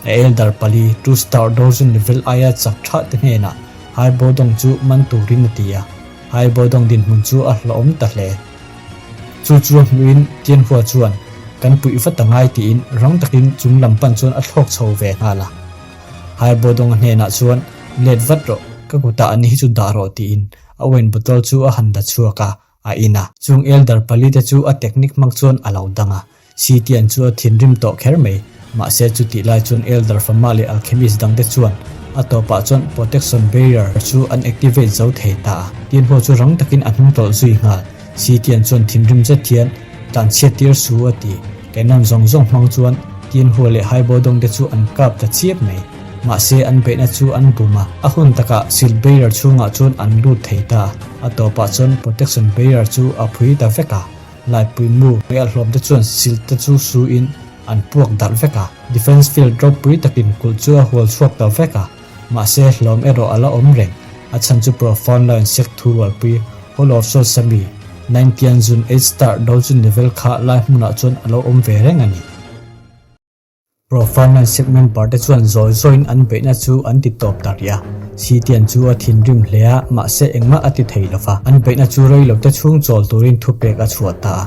A Elder pali, Two Star Dozen level aia chak thah te hnenah Hai Bodong chu man turin a ti a, Hai Bodong dinhmun chu a hlawhawm ta hle. Chu chu a hmuhin Tianhua chuan kan puih vat a ngai tiin rang takin chung lam pan chuan a thlawk chho ve nghal a. Haibawdawnga hnenah chuan, Let vat rawh, ka kutah ani hi chu dah rawh tiin a wine bottle chu a han la chhuak a, a in a. Chung elder pali te chu a technique hmang chuan a lo dang a. Sitian chu a thinrim tawh kher mai. Mahse chutih lai chuan elder Fama leh alchemist dang te chuan a tawpah chuan protection barrier chu an activate zo thei ta a. Tianhua chu rang takin a hnungtawlh zui nghal. Sitian chuan thinrim zet hian, Tlanchhiat tir su a ti. Cannon zawng zawng hmang chuan Tianhua leh Haibodong te chu an kap ta chiap mai. Mahse an beihna chu an bum a, a hun takah Silk Barrier chhungah chuan an lut thei ta. A tawpah chuan Protection Barrier chu a phui ta vek a, Laipui mu mei alhlawm te chuan silk te chu su in an puak darh vek a. Defence Field ropui takin kulh chu a hual chhuak ta vek a. Mahse hlawm erawh a la awm reng. A chhan chu Profound Lion Sect thu rualpui Hall of Souls a mi Nine Tianjun Eight Star Dojun level kha lai hmunah chuan a lo awm ve reng a ni. Profound Lion Sect member te chuan zawi zawiin an beihna chu an ti tawp ta rih a. Sitian chu a thinrim hle a, mahse engmah a ti thei lo va. An beihna chu rei lo te chhung chawl turin thupek a chhuah ta a.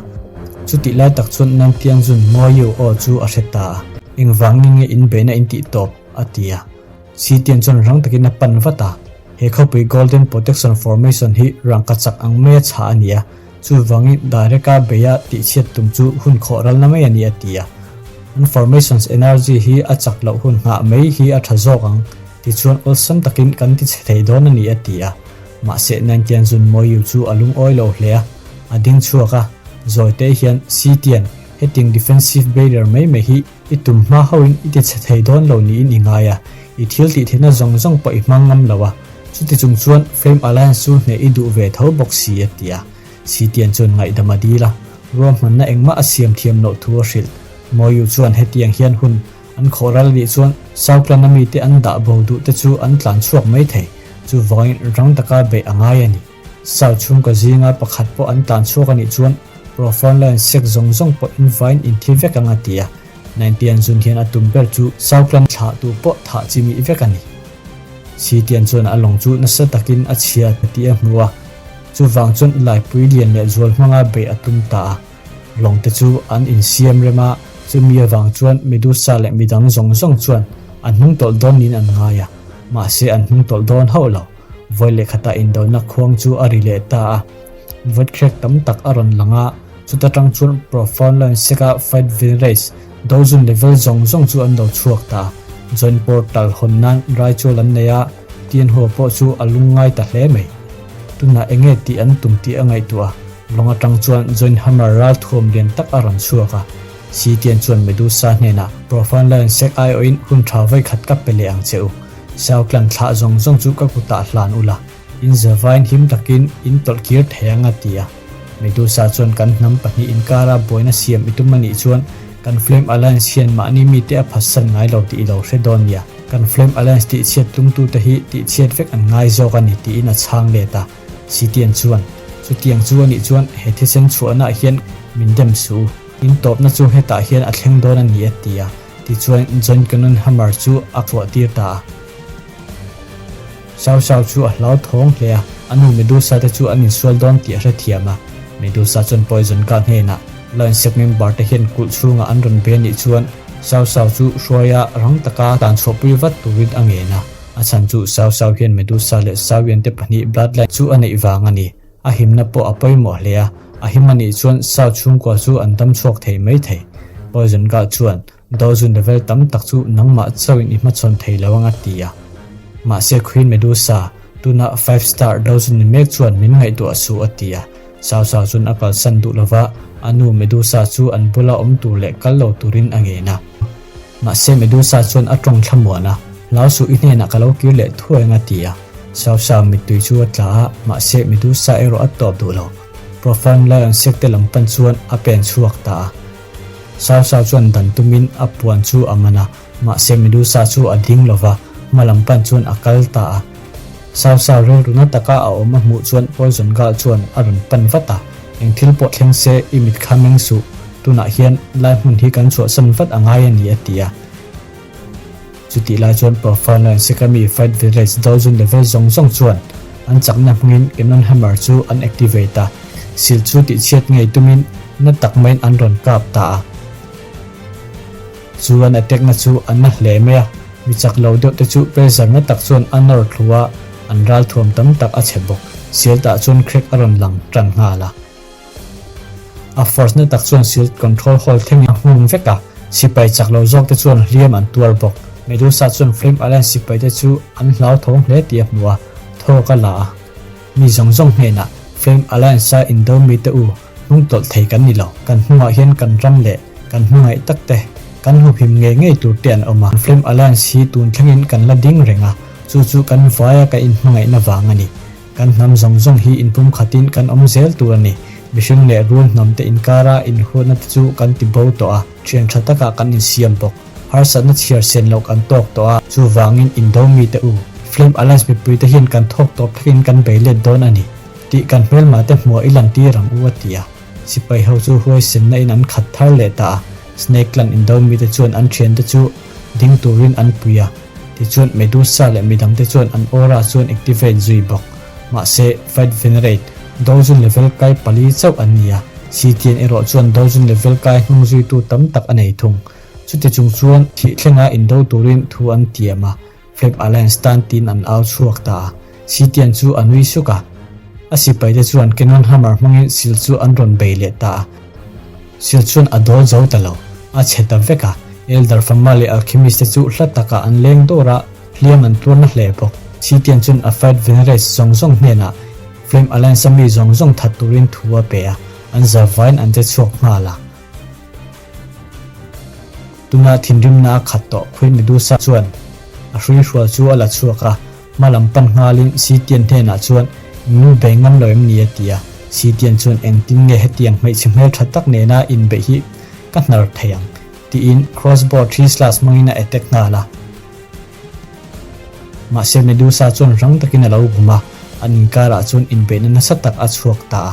Chutih lai tak chuan Nine Tianjun Moyu aw chu a hre ta a. Engvangin nge in beihna in tih tawp? a ti a. Sitian chuan rang takin a pan vat a, He khawpui Golden Protection Formation hi rangka chak ang maia chhah a ni a, chuvangin direct-a beia tihchhiat tum chu hun khawh ralna mai a ni a ti a. An formation's energy hi a chak loh hun nghah mai hi a tha zawk ang, tichuan awlsam takin kan ti chhe thei dawn a ni a ti a. Mahse Nantianzun Moyu chu a lungawi lo hle a, a ding chhuak a, zawite hian Sitian. Hetiang defensive barrier mai mai hi i tum hma hauhin i tichhe thei dawn lo niin i ngai a, i thil tih theihna zawng zawng pawh i hmang ngam lo a, chuti chung chuan Flame Alliance chu hneh i duh ve tho bawk si a ti a. Sitian chuan ngaihdam a dil a, ruahmanna engmah a siam thiam loh thu a hrilh. Moyu chuan hetiang hian hun an khawh ral anih chuan Southland-a mite an dah bo duh te chu an tlan chhuak mai thei, chuvangin rang taka beih a ngai a ni. South chhungkaw zinga pakhat pawh an tlan chhuak anih chuan Profound Lion sek zawng zawng pawh in vain in thi vek ang a ti a, Naintian zun hian a tum ber chu Southland thlah tu pawh thah chi mih vek a ni. Sitian chuan a lawng chu nasa takin a chhia tih a hmu a, chuvang chuan laipui lian leh zual hmanga beih a tum ta a. Lawng te chu an insiam rem a, chumi avang chuan Medusa leh midang zawng zawng chuan an hnung tawlh dawn niin an ngai a, mahse an hnung tawlh dawn hauh lo. Vawi leh khatah indona khuang chu a ri leh ta a, voidcrack tam tak a rawn lang a, chuta tang chuan Profound Line Sek-a Fight Vinrace dozun level zawng zawng chu an lo chhuak ta a, Joint Portal hawn nan raichual an nei a, Tianhua pawh chu a lungngai ta hle mai. Tunah enge tih an tum tih a ngaihtuah a, lawng atang chuan Joint Hammer ral thuam lian tak a rawn chhuak a, Sitian chuan Medusa hnenah Profound Line Sek aiawhin hun tha vawikhat ka pe leh ang che u. Sauklan thlah zawng zawng chu ka kutah hlan ula, in zavain him takin in tawlh kir thei ang a ti a. Medusa chuan kan hnam pahnih inkara buaina siam i tum anih chuan kan Flame Alliance hian mahni mite a phatsan ngai lo tih i lo hre dawn nia. Kan Flame Alliance tihchhiat tumtute hi tihchhiat vek an ngai zawk a ni tiin a chhang let a. Sitian chuan, Chutiang chu anih chuan he thisen chhuahnaah hian min dem suh u. In tawpna chu hetah hian a thleng dawn a ni a ti a. Tichuan, John Cannon Hammer chu a chhuah tir ta a. Xiao Xiao chu a hlau thawng hle a, a nu Medusa te chu an insual dawn tih a hrethiam a. Medusa chuan Poison Guard hnenah Lion Sect member te hian kulh chhungah an rawn be anih chuan Xiao Xiao chu hruaia rang taka tan chhuahpui vat turin a ngen a. A chhan chu Xiao Xiao hian Medusa leh Xiao Yan te pahnih bloodline chu a neih vang a ni. A himna pawh a pawimawh hle a, a him a nih chuan Sao chhungkua chu an dam chhuak thei mai thei. Poison Guard chuan, Dozun level tam tak chu nangmah chauhin i hmachhawn thei lo ang a ti a. Mahse Queen Medusa, tuna Five Star Dozun ni mek chuan min ngaihtuah suh a ti a. Sao Sao chuan a kalsan duh lova, a nu Medusa chu an bula awm tur leh kal lo turin a ngen a. Mahse Medusa chuan a tawng thlamuan a, Hlau suh i hnenah ka lo kir leh thuai ang a ti a. Xiao Xiao mittui chu a tla a, mahse Medusa erawh a tawp duh lo. Profound Lion sek te lam pan chuan a pen chhuak ta a. Xiao Xiao chuan dan tumin a puan chu a man a, mahse Medusa chu a ding lo va, hma lam pan chuan a kal ta a. Xiao Xiao rilru na taka a awm a hmuh chuan Poison Girl chuan a rawn pan vat a, Eng thil pawh thleng se i mit kha meng suh, tunah hian lai hmun hi kan chhuahsan vat a ngai a ni a ti a. Chutih lai chuan Profound Line Sekami Fight Village Dozun level zawng zawng chuan an chakna hmangin Cannon Hammer chu an activate a, sil chu tihchhiat ngei tumin na tak maiin an rawn kap ta a. Chu an attack na chu a na hle mai a, mi chak lo deuh te chu pressure na tak chuan a nawr thlu a, an ralthuam tam tak a chhe bawk. Silt ah chuan crack a rawn lang tan nghal a. A force na tak chuan silt control hall thlengin a nghung vek a, sipai chak lo zawk te chuan hliam an tuar bawk. Medusa chuan Flame Alliance sipai te chu an hlauthawng hle tih a hmu a, thawk a la a. Mi zawng zawng hnenah Flame Alliance a indo mite u hnung tawlh thei kan ni lo. Kan hnungah hian kan ram leh kan hmangaih tak te, kan huhim ngei ngei tur te an awm a. Flame Alliance hi tun thlengin kan la ding reng a, chu chu kan vaia kan inhmangaihna vang a ni. Kan hnam zawng zawng hi inpumkhatin kan awm zel tur a ni. Mihring leh rul hnam te inkara inhuatna te chu kan ti bo tawh a, thian tha takah kan insiam bawk. Harsatna chhiar sen loh kan tawk tawh a, chuvangin indo mite u, Flame Alliance mipuite hian kan thawk tawp thlengin kan bei let dawn a ni tih kan hmelma te hmuah i lan tir ang u a ti a. Sipai ho chu huaisenna in an khat thar leh ta a, Snake Clan indo mite chuan an thiante chu ding turin an pui a, tichuan Medusa leh midangte chuan an aura chu an activate zui bawk. Mahse, Fight Venerate, Dozun level kai pali chauh an ni a, Sitian erawh chuan Dozun level kai hnung zuitu tam tak a nei thung. Chuti chung chuan thih thlenga indo turin thu an tiam a, Flame Alliance tan tiin an au chhuak ta a. Sitian chu a nui suk a. A sipaite chuan Cannon Hammer hmangin sil chu an rawn bei leh ta a. Sil chuan a dawl zo ta lo, a chhe ta vek a. Elder Fama leh Alchemist te chu hla takah an leng dawr a, hliam an tuar na hle bawk. Sitian chuan a Fight Venerates zawng zawng hnenah Flame Alliance-a mi zawng zawng that turin thu a pe a, an zavaiin an che chhuak nghal a. Tuna thinrimna a khat tawh Queen Medusa chuan a hruihrual chu a la chhuak a, hma lam pan nghalin Sitian hnenah chuan Min bei ngam lo em ni a ti a. Sitian chuan engtin nge hetiang hmeichhe hmeltha tak nena inbeih hi ka hnar thei ang tiin crossbow thi slash hmangin a attack nghal a. Mahse Medusa chuan rang takin a lo bum a, an inkarah chuan inbeihna nasa tak a chhuak ta a.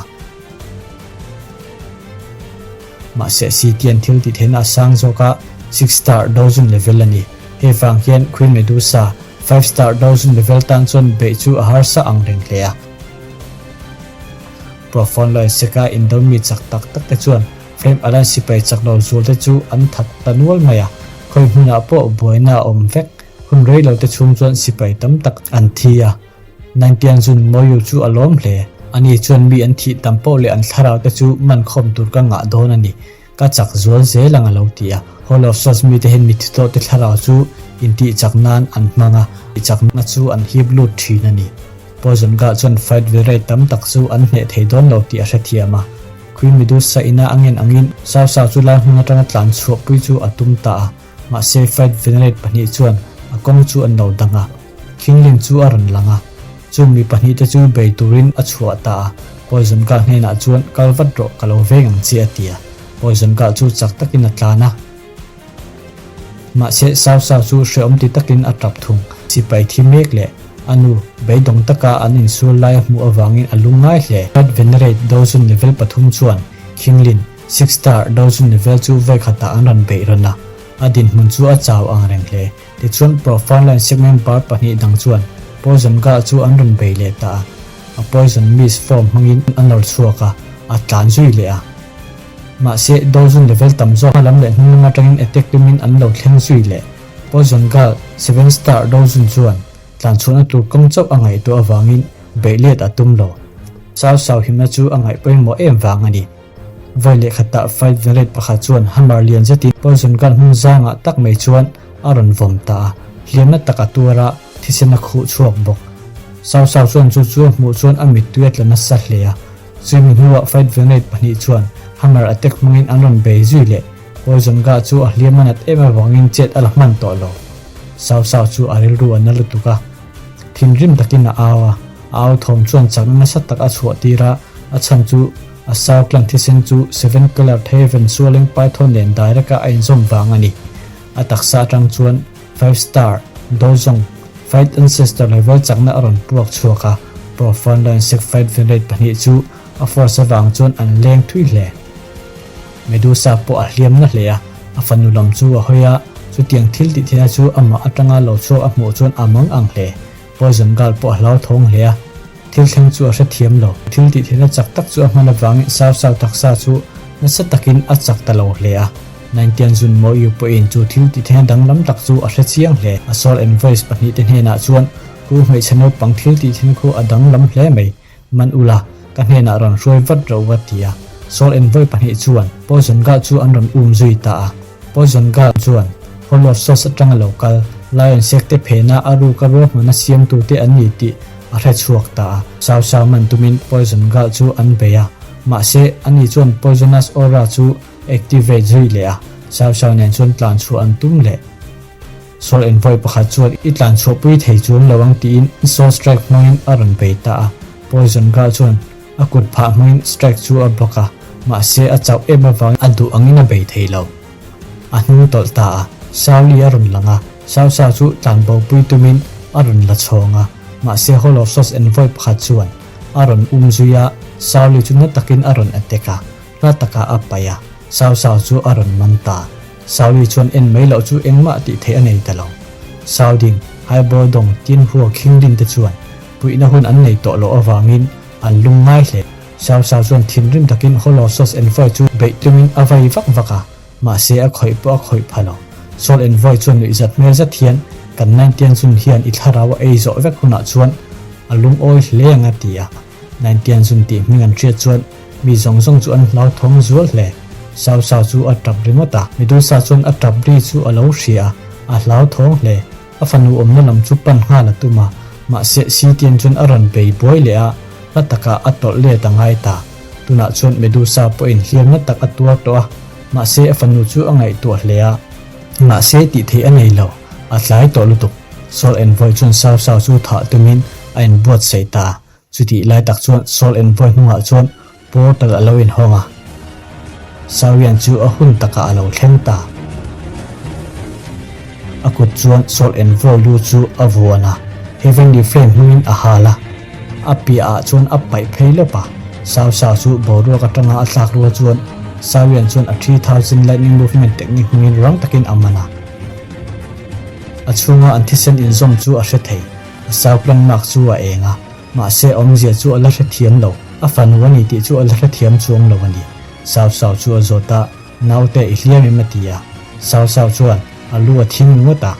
Mahse Sitian thil tih theihna a sang zawk a, six star dozen level a ni. Hei vang hian Queen Medusa five star dozen level tan chuan beih chu a harsa ang reng hle a. Profound Lion Seka indo mi chak tak tak te chuan Flame Alliance sipai chak lo zual te chu an that ta nual mai a, khawi hmunah pawh buaina a awm vek. Hun rei lo te chhung chuan sipai tam tak an thi a. Nantianzun Moyu chu a lawm hle. Ani chuan mi an thih tam poh leh an thlarau te chu man khawm tur ka ngah dawn a ni. Ka chak zual zel ang a lo ti a. Hall of Swords mite hian mithi tawh te thlarau chu intih chak nan an hmang a, chakna chu an hip lut thin a ni. Poison Guard chuan fight ve rei tam tak chu an hneh thei dawn lo tih a hrethiam a. Queen Medusa ina a ngen angin Sao Sao chu lai hmun atanga tlan chhuahpui chu a tum ta a, mahse fight venerate pahnih chuan a kawng chu an lo dang a. Kingling chu a rawn lang a, chung mi pahnihte chu bei turin a chhuah ta a. Poison Guard hnenah chuan kal vat rawh ka lo veng ang che a ti a. Poison Guard chu chak takin a tlan a. Mahse, Sao Sao chu hrehawm ti takin a tap thung. Sipai thi mek leh a nu beidawng taka an insual lai a hmuh avangin a lung ngai hle. Red Venerate Dozun level pathum chuan Khinglin Six Star Dozun level chu vawikhatah an rawn beih rawn a, a dinhmun chu a chau ang reng hle. Tichuan, Profile Line segment bar pahnih dang chuan Poison Girl chu an rawn bei leh ta a. A Poison Mist form hmangin a nawr chhuak a, a tlan zui leh a. Mahse, Dozun level tam zawk hma lam leh hnung lam atangin attack tumin an lo thleng zui leh. Poison Girl, Seven Star Dozun chuan tlanchhuahna tur kawng chauh a ngaihtuah avangin beih let a tum lo. Chau sau himna chu a ngaih pawimawh em vang a ni. Vawi leh khatah Fight Venerate pakhat chuan hammer lian zetin Poison Girl hnung zangah tak mai chuan a rawn vawm ta a, hliamna tak a tuar a, thisen a khuh chhuak bawk. Sau Sau chuan chu chu a hmuh chuan a mittui a tla nasa hle a. Chumi hnuah Fight Venerate pahnih chuan hammer attack hmangin an rawn bei zui leh. Poison Girl chu a hliam a nat em avangin chet a la hman tawh lo. Sau Sau chu a rilru a na lutuk a. Thinrim takin a au a, a au thawm chuan chakna nasa tak a chhuah tir a, a chhan chu a Sau clan thisen chu Seven Colored Heaven Sualeng Python nen direct a a inzawm vang a ni. A taksa atang chuan Five Star, Dozong, Fight Ancestor level chakna a rawn puak chhuak a, Profound Lion Sek Fight Venerate pahnih chu a force avang chuan an leng thui hle. Medusa pawh a hliam na hle a, a fanu lam chu a hawi a, chutiang thil tih theihna chu amah atanga lo chhuak a hmuh chuan a mang ang hle. Poison Girl pawh a hlauthawng hle a, thil thleng chu a hrethiam lo. Thil tih theihna chak tak chu a hman avangin Sao Sao taksa chu nasa takin a chak ta lo hle a. Naintian Zun Mo Yu pawhin chu thil tih theihna danglam tak chu a hre chiang hle. A Soul and Voice pahnihte hnenah chuan, Ku hmeichhe naupang thil tih theihna khu a danglam hle mai. Man ula, ka hnenah rawn hruai vat rawh u a ti a. Soul Envoy pahnih chuan Poison Girl chu an rawn um zui ta a. Poison Girl chuan Hall of Swords atanga lo kal Lion Sek te phena a ruka ruahmanna siamtute an ni tih a hre chhuak ta a. Sau sau man tumin Poison Girl chu an bei a. Mahse, ani chuan Poisonous Aura chu activate zui leh a. Sau sau nen chuan tlan chhuah an tum leh. Soul Envoy pakhat chuan i tlan chhuahpui thei chuang lo ang tiin Soul Strike hmangin a rawn bei ta a. Poison Girl chuan a kut phah hmangin Strike chu a block a, mahse a chauh em avangin a duh angin a bei thei lo. A hnung tawlh ta a, Sao Li a rawn lang a, Sao Sao chu tlan bopui tumin a rawn la chhawng a, mahse Hall of Swords Envoy pakhat chuan a rawn um zui a, Sao Li chu na takin a rawn attack a, hla takah a paih a, Sao Sao chu a rawn man ta. Sauli chuan en mai loh chu engmah tih theih a nei ta lo. Sauding, Haibo dawng tin hua khing rin te chuan puihna hun an nei tawh loh avangin an lung ngai hle. Sau Sau chuan thinrim takin Holosos Envoy chu beih tumin a vai vak vak a, mahse a khawih pawh a khawih pha lo. Saul Envoy chuan nuihzat hmel zet hian, Kan Naintian Zun hian i thlarau a ei zawh vek hunah chuan a lungawi hle ang a ti a. Naintian Zun tih hming an hriat chuan Mi zawng zawng chu an hlauthawng zual hle. Sau Sau chu a tap ringawt a, Medusa chuan a tap ri chu a lo hria a, a hlauthawng hle. A fanu awmna lam chu pan nghal a tum a, mahse Sitian chuan a rawn bei buai leh a, hla takah a tawlh let a ngai ta. Tunah chuan Medusa pawhin hliamna tak a tuar tawh a, mahse a fanu chu a ngaihtuah hle a. Mahse tih theih a nei lo, a tlai tawh lutuk. Soul Envoy chuan Sao Sao chu thah tumin a inbuatsaih ta. Chutih lai tak chuan Soul Envoy hnungah chuan portal a lo inhawng a. Sawian chu a hun takah a lo thleng ta. A kut chuan Soul Envoy lu chu a vuan a, Heavenly Flame hmangin a hal a. A piahah chuan a paih phei lawp a. Sao Sao chu boruak atanga a thlak rual chuan Sawian chuan a 3000 Lightning Movement technique hmangin rang takin a man a. A chhunga an thisen inzawm chu a hre thei. A sauklang mak chu a eng a, mahse awmzia chu a la hrethiam lo. A fanu a ni tih chu a la hrethiam chuang lo a ni. Sau Sau chu a zawt a, Naute i hliam em a ti a. Sau Sau chuan a lu a thing ringawt a.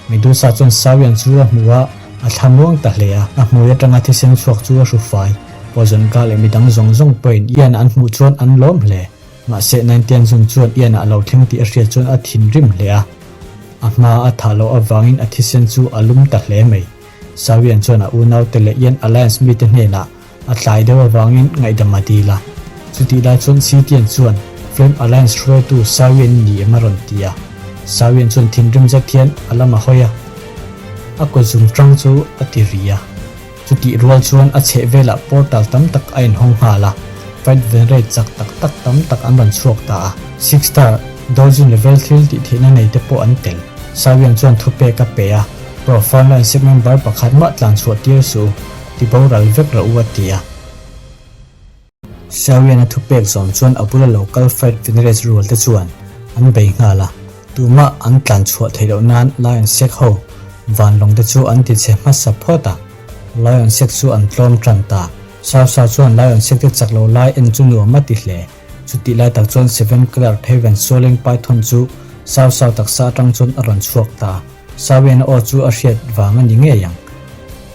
Medusa chuan Sauian chu a hmu a, a thlamuang ta hle a. A hmui atanga thisen chhuak chu a hru fai. Poison Girl leh midang zawng zawng pawhin Ian an hmuh chuan an lawm hle. Mahse Naintianzun chuan Ian-a a lo thleng tih a hriat chuan a thinrim hle a. A hma a thah loh avangin a thisen chu a lum ta hle mai. Sawian chuan a unaute leh Ian Alliance mite hnenah a tlai deuh avangin ngaihdam a dil a. Chutih lai chuan Sitian chuan Flame Alliance hruaitu Sawian i ni em a rawn ti a. Sawian chuan thinrim zet hian a lam a hawi a. A kut zum tang chu a ti ri a. Chutih rual chuan a chheh velah portal tam tak a inhawng nghal a, fight venerate chak tak tak tam tak an rawn chhuak ta a. Six Star, Doujin level thil tih theihna nei te pawh an tel. Sawian chuan thupek a pe a, Profound Line sek member pakhat mah tlan chhuah tir suh u, ti boral vek rawh u a ti a. Xiaoyan a thupek zawm chuan a bula lo kal fight venerate rual te chuan an bei nghal a, tumah an tlan chhuah theih loh nan Lion Sek ho vanlawng te chu an ti chhe hmasa phawt a, Lion Sek chu an tlawm tan ta. Xiao Xiao chuan Lion Sek te chak lo lai en chu nuam a ti hle. Chutih lai tak chuan Seven Colored Heaven Swallowing Python chu Xiao Xiao taksa atang chuan a rawn chhuak ta. Sawian a aw chu a hriat vang a ni ngei ang.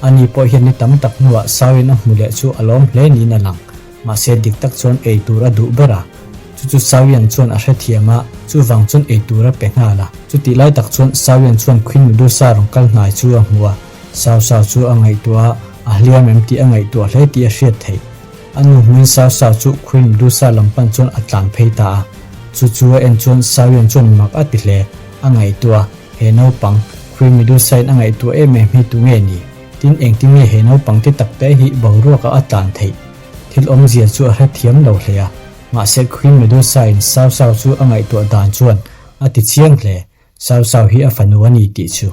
Ani pawh hian ni tam tak hnuah Sawian a hmu leh chu a lawm hle niin a lang. Mahse dik tak chuan ei tur a duh ber a. Chu chu Sawian chuan a hrethiam a, chuvang chuan ei tur a pe nghal a. Chutih lai tak chuan Sawian chuan Queen Medusa rawn kal hnai chu a hmu a. Sau Sau chu a ngaihtuah a, a hliam em tih a ngaihtuah hle tih a hriat theih. A nu hmuin Sau Sau chu Queen Medusa lam pan chuan a tlan phei ta a. Chu chu a en chuan Sawian chuan mak a ti hle. A ngaihtuah a. He naupang, Queen Medusa-in a ngaihtuah em em hi tu nge ni? Tin, engtin nge he naupang te tak te hi boruakah a tlan theih? Thil awmzia chu a hrethiam lo hle a. Mahse, Queen Medusa-in Sao Sao chu a ngaihtuah dan chuan a ti chiang hle, Sao Sao hi a fanu a ni tih chu.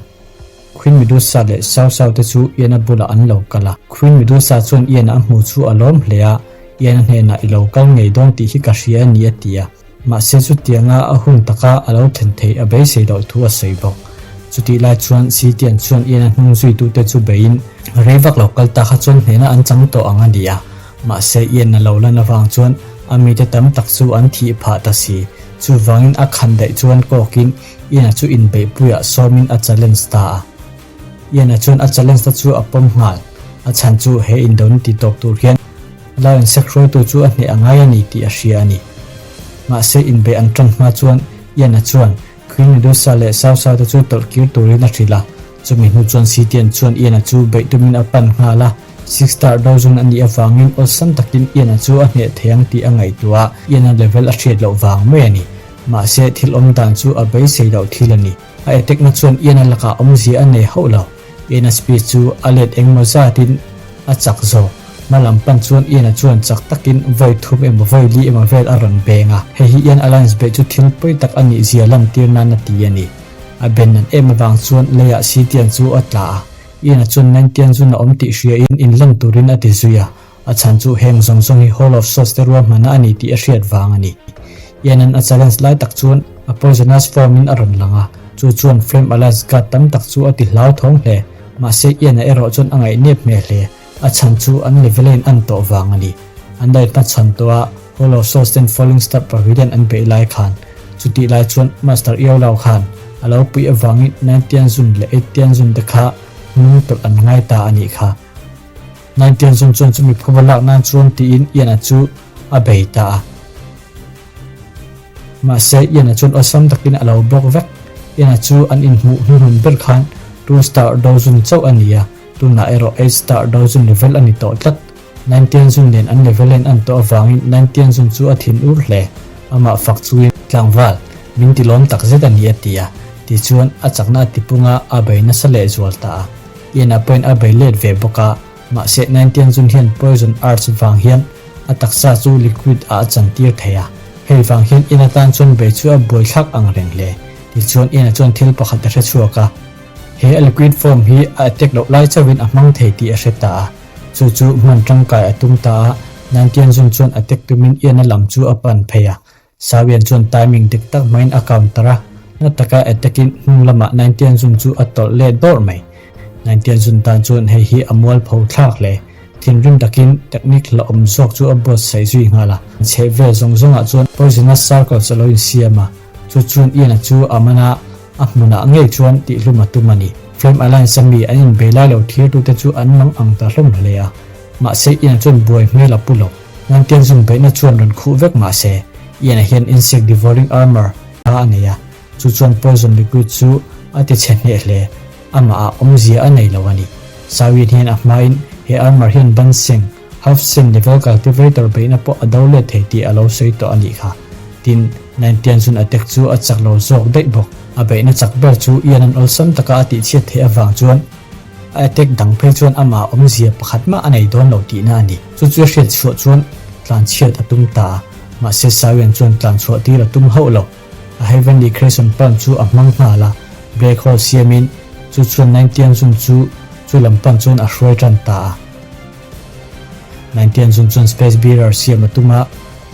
Queen Medusa leh Sao Sao te chu Ian-a bulah an lo kal a. Queen Medusa chuan Ian-a a hmuh chu a lawm hle a, Ian-a hnenah i lo kal ngei dawn tih hi ka hria a ni a ti a. Mahse chutianga a hun taka a lo thlen theih a beisei loh thu a sawi bawk. Chutih lai chuan Sitian chuan Ian-a hnung zuitute chu beiin rei vak lo kal ta kha chuan hnehna an chang tawh ang a ni a. Mahse Ian-a lo lan avang chuan a mite tam tak chu an thih phah ta si. Chuvangin a khan daih chuan kawkin Ian-a chu inbeihpuiah sawmin a challenge ta a. Ian-a chuan a challenge te chu a pawm nghal. A chhan chu he indona ti tawp tur hian Lion sek hruaitu chu a hneh a ngai a ni tih a hria a ni. Mahse inbeih an tan hma chuan Ian-a chuan Queen Medusa leh Sao Sao te chu tawlh kir turin a hrilh a. Chumi hnu chuan Sitian chuan Ian-a chu beih tumin a pan nghal a. Six Star Dozun a nih avangin awlsam takin Ian-a chu a hneh thei ang tih a ngaihtuah a, Ian-a level a hriat loh vang mai a ni. Mahse thil awm dan chu a beisei loh thil a ni. A attack-na chuan Ian-a lakah awmzia a nei hauh lo. Ian-a speed chu a let engmaw zatin a chak zawk. Hma lam pan chuan Ian-a chuan chak takin vawi thum emaw vawi li emaw vel a rawn beng a. Hei hi Ian Alliance beih chu thil pawi tak a nih zia lantir nan a ti a ni. A ben nan em avang chuan leiah Sitian chu a tla a. Ian-a chuan Nantianzun a awm tih hriain inlan turin a ti zui a. A chhan chu heng zawng zawng hi Hall of Swords te ruahmana a ni tih a hriat vang a ni. Ian-a'n a challenge lai tak chuan a poisonous form in a rawn lang a, chu chuan Flame Alliance guard tam tak chu a ti hlauthawng hle. Mahse Ian-a erawh chuan a ngaihnep hmel hle, a chhan chu an level a in an tawh vang a ni. An la inhmachhawn tawh a, Hall of Swords ten Falling Star Pavilion an beih lai khan, chutih lai chuan Master Iolao khan a lo puih avangin Nine Tianzun leh Eight Tianzun te kha hnung tawlh an ngai ta a nih kha. Naintianzun chuan chumi phuba lak nan chuan tiin Ian-a chu a bei ta a. Mahse, Ian-a chuan awlsam takin a lo block vek. Ian-a chu an inhmuh hnuhnun ber khan two star dozun chauh a ni a, tunah erawh eight star dozun level a ni tawh tlat. Naintianzun nen an level en an tawh avangin Naintianzun chu a thin ur hle. Amah fak chungin, Tlangval, min ti lawm tak zet a ni a ti a. Tichuan, a chakna a tipung a, a bei nasa lehzual ta a. Ian-a pawhin a bei let ve bawk a, mahse Nantianzun hian poison arts vang hian a taksa chu liquid ah a chantir thei a. Hei vang hian Ian-a tan chuan bei chu a buaithlak ang reng hle. Tichuan, Ian-a chuan thil pakhat a hre chhuak a. He a liquid form hi a attack loh lai chauhin a hmang thei tih a hre ta a. Chu chu hman tangkai a tum ta a, Nantianzun chuan attack tumin Ian-a lam chu a pan phei a. Sawian chuan timing dik tak hmangin a counter a, na taka attack in hnung lamah Naintianzun chu a tawlh let dawrh mai. Naintianzun tan chuan hei hi a mualpho thlak hle. Thinrim takin technique hlauhawm zawk chu a buatsaih zui nghal a. Chheh vel zawng zawngah chuan poisonous circles a lo insiam a, chu chuan Ian-a chu a man a, a hmunah ngei chuan tihhlum a tum a ni. Flame Alliance-a mi an inbei lai lo thirtute chu an mang ang ta hlawm hle a, mahse Ian-a chuan buai hmel a pu lo. Nantianzun beihna chuan rawn khuh vek mah se, Ian-a hian insect devouring armor a a nei a, chu chuan poison liquid chu a ti chhe hneh hle. Amah ah awmzia a nei lo a ni. Sawin hian a hmain he armor hian ban seng, half seng level cultivator beihna pawh a do let thei tih a lo sawi tawh a nih kha. Tin, Nantianzun attack chu a chak lo zawk daih bawk. A beihna chak ber chu Ian-a'n awlsam taka a tihchhiat theih avang chuan, A attack dang phei chuan amah awmzia pakhat mah a nei dawn lo tihna a ni. Chu chu a hriat chhuah chuan tlanchhiat a tum ta a, mahse Sawian chuan tlanchhuah tir a tum hauh lo. A Heavenly Creation Palm chu a hmang nghal a, black hole siamin chu chuan Naintianzun chu chu lam pan chuan a hruai tan ta a. Naintianzun chuan Space Bearer siam a tum a,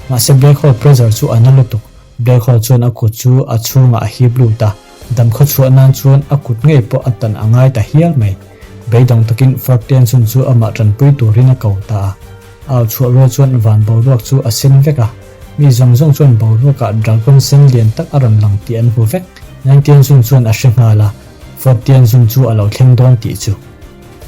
mahse black hole pressure chu a na lutuk. Black hole chuan a kut chu a chhungah a hip lut a. Damkhaw chhuah nan chuan a kut ngei pawh a tan a ngai ta hial mai. Beidawng takin Fortiansun chu amah tanpui turin a ko ta a. Au chhuah rual chuan van boruak chu a sen vek a. Mi zawng zawng chuan boruakah dragon sen lian tak a rawn lang tih an hmu vek. Nantiansun chuan a hre nghal a, Fortiansun chu a lo thleng dawn tih chu.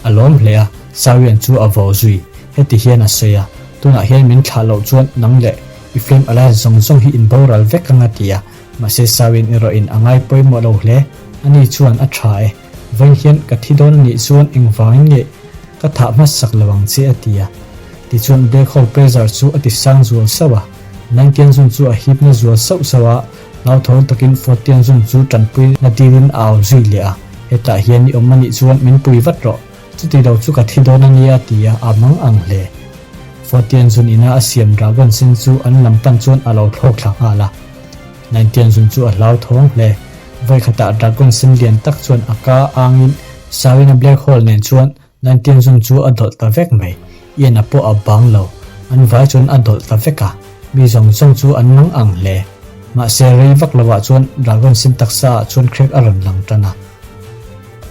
A lawm hle a, Sawian chu a vo zui. Heti hian a sawi a, Tunah hian min thlah loh chuan nang leh i Flame Alliance zawng zawng hi in boral vek ang a ti a. Mahse Sawin erawhin a ngai pawimawh lo hle. Ani chuan a tha e. Vawiin hian ka thi dawn anih chuan engvangin nge ka thah hmasak lo ang che a ti a. Tichuan black hole pressure chu a ti sang zual sauh a. Nantianzun chu a hipna zual sauh sauh a, hlauthawng takin Fortianzun chu tanpui na dilin a au zui leh a. Hetah hian i awm anih chuan min pui vat rawh. Chuti lo chu ka thi dawn ania a ti a, a mang ang hle. Fortianzun ina a siam dragon sen chu an lam pan chuan a lo thlawk thla nghal a. Naintianzun chu a hlauthawng hle. Vawikhatah dragon sen lian tak chuan a ka angin Sawina black hole nen chuan Naintianzun chu a dawlh ta vek mai. Ian-a pawh a bang lo. An vai chuan a dawlh ta vek a. Mi zawng zawng chu an mang ang hle. Mahse rei vak lovah chuan dragon sen taksa ah chuan crack a rawn lang tan a.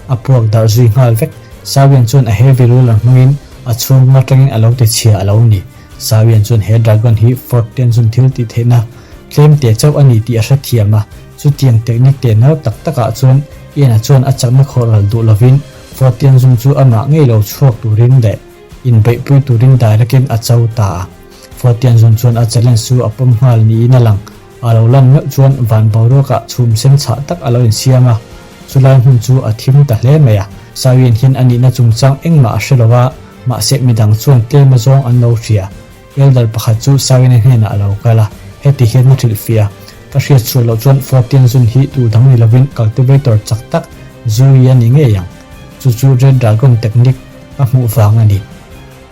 A puak darh zui nghal vek. Sawian chuan a heavy ruler hmangin a chhung atangin a lo ti chhia a lo ni. Sawian chuan he dragon hi Fort Tension thil tih theihna tlem te chauh a ni tih a hrethiam a, chutiang technique te nau tak takah chuan Ian-a chuan a chakna khawh ral duh lovin Fort Tension chu amah ngei lo chhuak turin leh inbeihpui turin direct-in a cho ta a. Fort Tension chuan a challenge chu a pawm nghal niin a lang. A lo lan meuh chuan van boruakah chhum sen chhah tak a lo insiam a, chulai hmun chu a thim ta hle mai a. Sawiin hian a nihna chungchang engmah a hre lo a, mahse midang chuan tlem azawng an lo hria. Elder pakhat chu Sawina hnenah a lo kal a, heti hian a hrilhfiah a, Ka hriat chhuah loh chuan Fortian zun hi tu dang ni lovin cultivator chak tak Zui a ni ngei ang. Chu chu Red Dragon technique a hmuh vang a ni.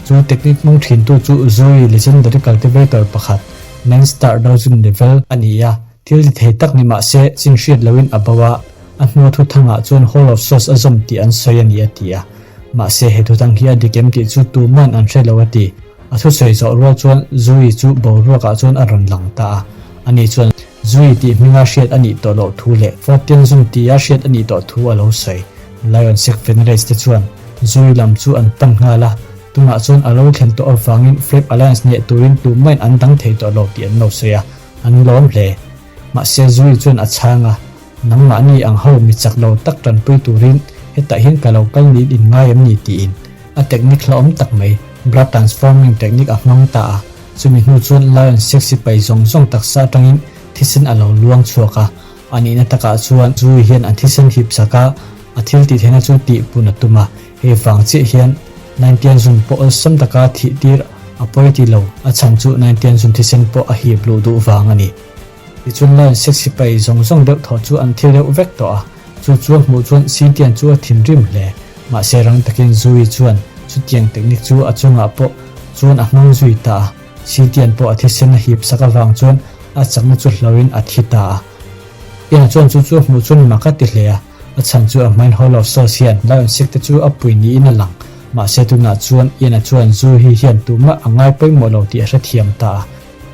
Chu technique hmang thintu chu Zoe legendary cultivator pakhat, nine star doujin level, a ni a, thil ti thei tak ni mah se chin hriat loin a bo a, a hnua thuthangah chuan Hall of Swords a zawm tih an sawi a ni a ti a. Mahse he thuthang hi a dik em tih chu tuman an hre lo a ti. A thusawi zawh rual chuan Zoe chu boruakah chuan a rawn lang ta a, ani chuan Zoe tih hminga hriat a nih tawh loh thu leh Fortianzun tia hriat a nih tawh thu a lo sawi. Lion Sek Venerate te chuan Zoe lam chu an pan nghal a, tunah chuan a lo thlen tawh avangin Flame Alliance hneh turin tumah in an dang thei tawh lo tih an lo sawi a, an lawm hle. Mahse Zoe chuan a chhang a, Nangmahni ang ho mi chak lo tak tanpui turin hetah hian ka lo kal niin in ngai em ni tiin a technique hlauhawm tak mai blood transforming technique a hmang ta a, chumi hnu chuan Lion Sek sipai zawng zawng taksa atangin thisen a lo luang chhuak a, A nihna takah chuan Zui hian a thisen hip sak a, a thil tih theihna chu tih pun a tum a. Hei vang chiah hian Naintianzun pawh awlsam taka thih tir a pawi ti lo, a chhan chu Naintianzun thisen pawh a hip luh duh vang a ni. Tichuan Lion Sek sipai zawng zawng deuh thaw chu an thi deuh vek tawh a. Chu chu a hmuh chuan Sitian chu a thinrim hle. Mahse rang takin Zui chuan chutiang technique chu a chungah pawh chuan a hmang zui ta a. Sitian pawh a thisen a hip sak avang chuan a chakna chu hloin a thi ta a. Ian chuan chu chu a hmuh chuan mak a ti hle a, a chhan chu a hmain Hall of Souls hian Lion Sik te chu a pui niin a lang. Mahse tunah chuan Ian-a chuan Zuhi hian tumah a ngai pawimawh lo tih a hrethiam ta a.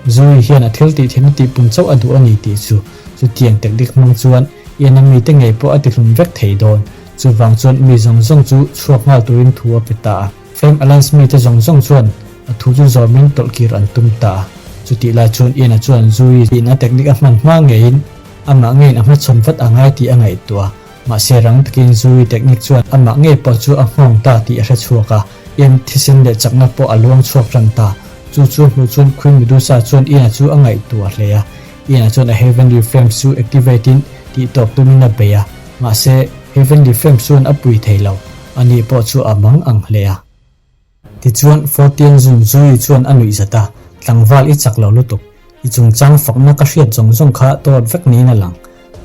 Zuhi hian a thil tih theihna tihpun chauh a duh a ni tih chu chutiang technique hmang chuan Ian-a mite ngei pawh a tihlum vek thei dawn. Chuvang chuan mi zawng zawng chu chhuak nghal turin thu a pe ta a. Flame Alliance mite zawng zawng chuan a thu chu zawmin tawlhkir an tum ta a. Chutih lai chuan Ian-a chuan Zui in a technique a hman hma ngeiin amah ngeiin a hmachhawn vat a ngai tih a ngaihtuah a. Mahse rang takin Zui technique chuan amah ngei pawh chu a nghawng ta tih a hre chhuak a. Ian thisen leh chakna pawh a luang chhuak tan ta. Chu chu hmuh chuan Queen Medusa chuan Ian-a chu a ngaihtuah hle a. Ian-a chuan a Heavenly Flames chu activate in tihtawp tumin a bei a. Mahse, Heavenly Flames chuan a pui thei lo. Ani pawh chu a mang ang hle a. Tichuan, Fortian Zun Zui chuan a nuih zat a, Tlangval i chak lo lutuk. I chungchang fakna ka hriat zawng zawng kha tawt vek niin a lang.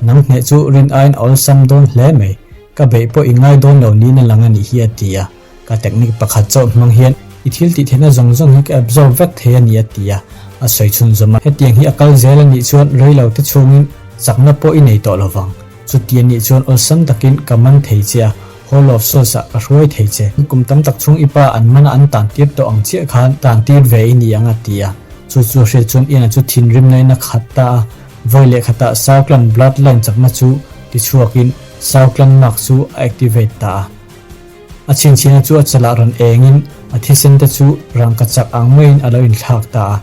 Nang hneh chu rin aiin a awlsam dawn hle mai. Ka beih pawh i ngai dawn lo niin a lang a nih hi a ti a. Ka technique pakhat chauh hmang hian i thil tih theihna zawng zawng hi ka absorb vek thei a ni a ti a. A sawi chhunzawm a, hetiang hi a kal zel a nih chuan rei lo te chhungin chakna pawh i nei tawh lo vang. Chuti a nih chuan awlsam takin ka man thei che a, Hall of Souls ah ka hruai thei che. Kum tam tak chhung i pa an mana an tan tir tawh ang chiah khan tan tir ve i ni ang a ti a. Chu chu a hriat chuan Ian-a chu thinrimna in a khat ta a. Vawi leh khatah Southland Bloodline chakna chu tichhuakin Southland Mark chu a activate ta a. A chhinchhiahna chu a chalah rawn engin a thisen te chu rangkachak ang maiin a lo inthlak ta a,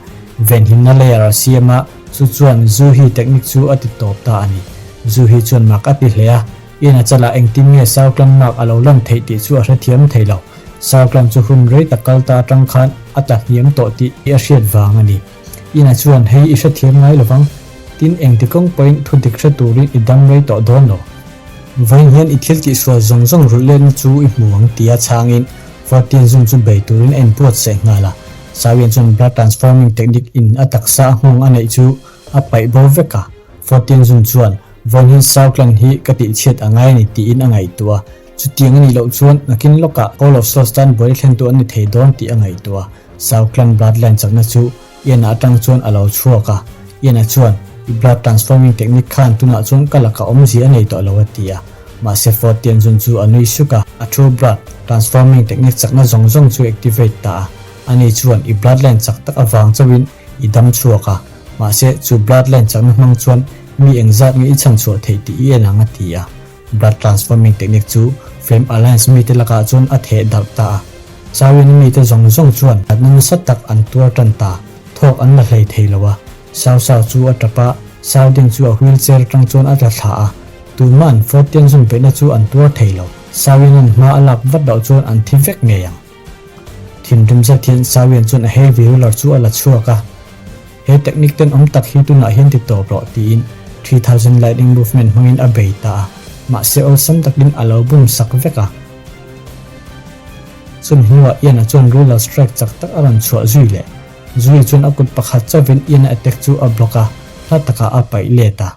venhimna layer a siam a, chu chuan zu hi technique chu a ti tawp ta a ni. Zu hi chuan mak a ti hle a, in a chalah engtin nge Sauklan mark a lo lan theih tih chu a hrethiam thei lo. Sauklan chu hun rei tak kal ta atang khan a tla hniam tawh tih a hriat vang a ni. Ina chuan hei i hrethiam ngai lovang, tin engti kawng pawhin thu dik hre turin i dam rei tawh dawn lo. Vawiin hian i thil tihsual zawng zawng rulh letna chu i hmu ang tia chhangin Fortin zum chu bei turin a inbuatsaih nghal a. Sawian chuan blood transforming technique in a taksa a nghawng a neih chu a paih bo vek a. Fortin zum chuan vawiin hian Southland hi ka tihchhiat a ngai a ni tiin a ngaihtuah a. Chutiang a nih loh chuan nakin lawkah Hall of Souls tan buai thlentu an ni thei dawn tih a ngaihtuah a. Southland bloodline chakna chu Ian-a atang chuan a lo chhuak a, Ian-a chuan, I blood transforming technique khan tunah chuan ka laka awmzia a nei tawh lo a ti a. Mahse Ford Tianjun chu a nui suk a, a true blood transforming technique chakna zawng zawng chu activate ta a. Ani chuan, I bloodline chak tak avang chauhin i dam chhuak a, mahse chu bloodline chakna hmang chuan mi engzat nge i chhanchhuah theih tih i en ang a ti a. Blood transforming technique chu Flame Alliance mite lakah chuan a theh darh ta a. Chawin mite zawng zawng chuan natna nasa tak an tuar tan ta. Thawk an la hlei thei lo a. Sao Sao chu a tap a, Sao Ding chu a wheelchair atang chuan a tla thla a. Tuman Fortian zun beihna chu an tuar thei lo. Sawianan hma a lak vat loh chuan an thi vek ngei ang. Thinrim zet hian Sawian chuan a heavy ruler chu a la chhuak a. He technique tenawm tak hi tunah hian ti tawp rawh tiin 3000 lightning movement hmangin a bei ta a, mahse awlsam takin a lo bum sak vek a. Chumi hnuah Ian-a chuan ruler strike chak tak a rawn chhuah zui leh. Zui chuan a kut pakhat chauhin Ian-a attack chu a block a, hla takah a paih let a.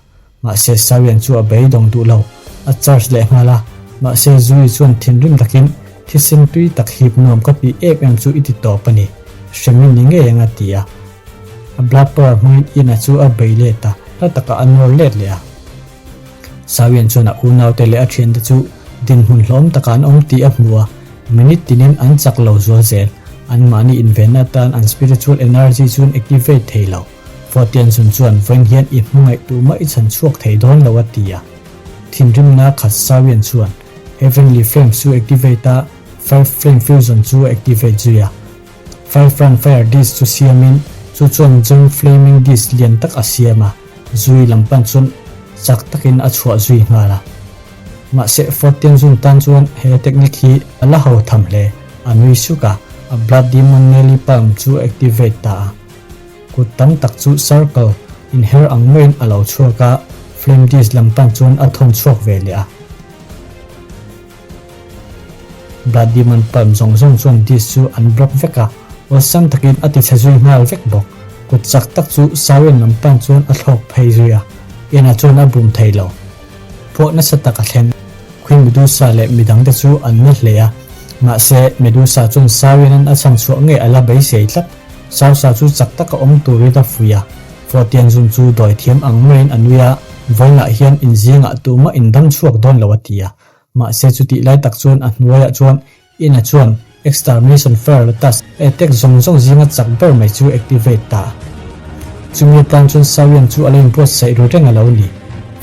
Mahse Sawian chu a beidawng duh lo, a charge leh nghal a, mahse Zui chuan thinrim takin thisen tui tak hip nuam ka tih em em chu i ti tawp a ni, hremi ni ngei ang a ti a. A blood power hmangin Ina chu a bei let a, hla takah a nawr let leh a. Sawian chuan a unaute leh a thiante chu dinhmun hlawm takah an awm tih a hmu a, minute tinin an chak lo zual zel, anmahni invenna atan an spiritual energy chu an activate thei lo. Fortian zun chuan vawiin hian i hmangaih tu mah i chhan chhuak thei dawn lo a ti a. Thinrimna khat Sawian chuan Heavenly Flames chu activate a, Fire Flame Fusion chu a activate zui a. Fire Front Fire Disc chu siamin chu chuan Gem Flaming Disc lian tak a siam a, zui lam pan chuan chak takin a chhuah zui nghal a. Mahse Fortian zun tan chuan he technique hi a la ho tham hle, a nui suk a, a Blood Demon Nelly Palm chu a activate ta a. Kut tam tak chu circle inher ang maiin a lo chhuak a, flame disc lam pan chuan a thawn chhuak ve leh a. Blood Demon palm zawng zawng chuan disc chu an block vek a, awlsam takin a ti chhe zui nghal vek bawk. Kut chak tak chu Siren lam pan chuan a thlawk phei zui a, Ian-a chuan a bum thei lo. Phuah nasa tak a thlen. Queen Medusa leh midangte chu an na hle a. Mahse, Medusa chuan Sawianan a chhan chhuah ngei a la beisei tlat. Sausa chu chak taka awm turin a fuih a. Fawtianzun chu dawi thiam ang maiin a nui a, Vawiinah hian inzingah tumah indam chhuak dawn lo a ti a. Mahse chutih lai tak chuan a hnuaiah chuan Ina chuan Extermination Fire Lotus attack zawng zawng zinga chak ber mai chu activate ta a. Chumi atan chuan Sawian chu a lo inbuatsaih ru reng a lo ni.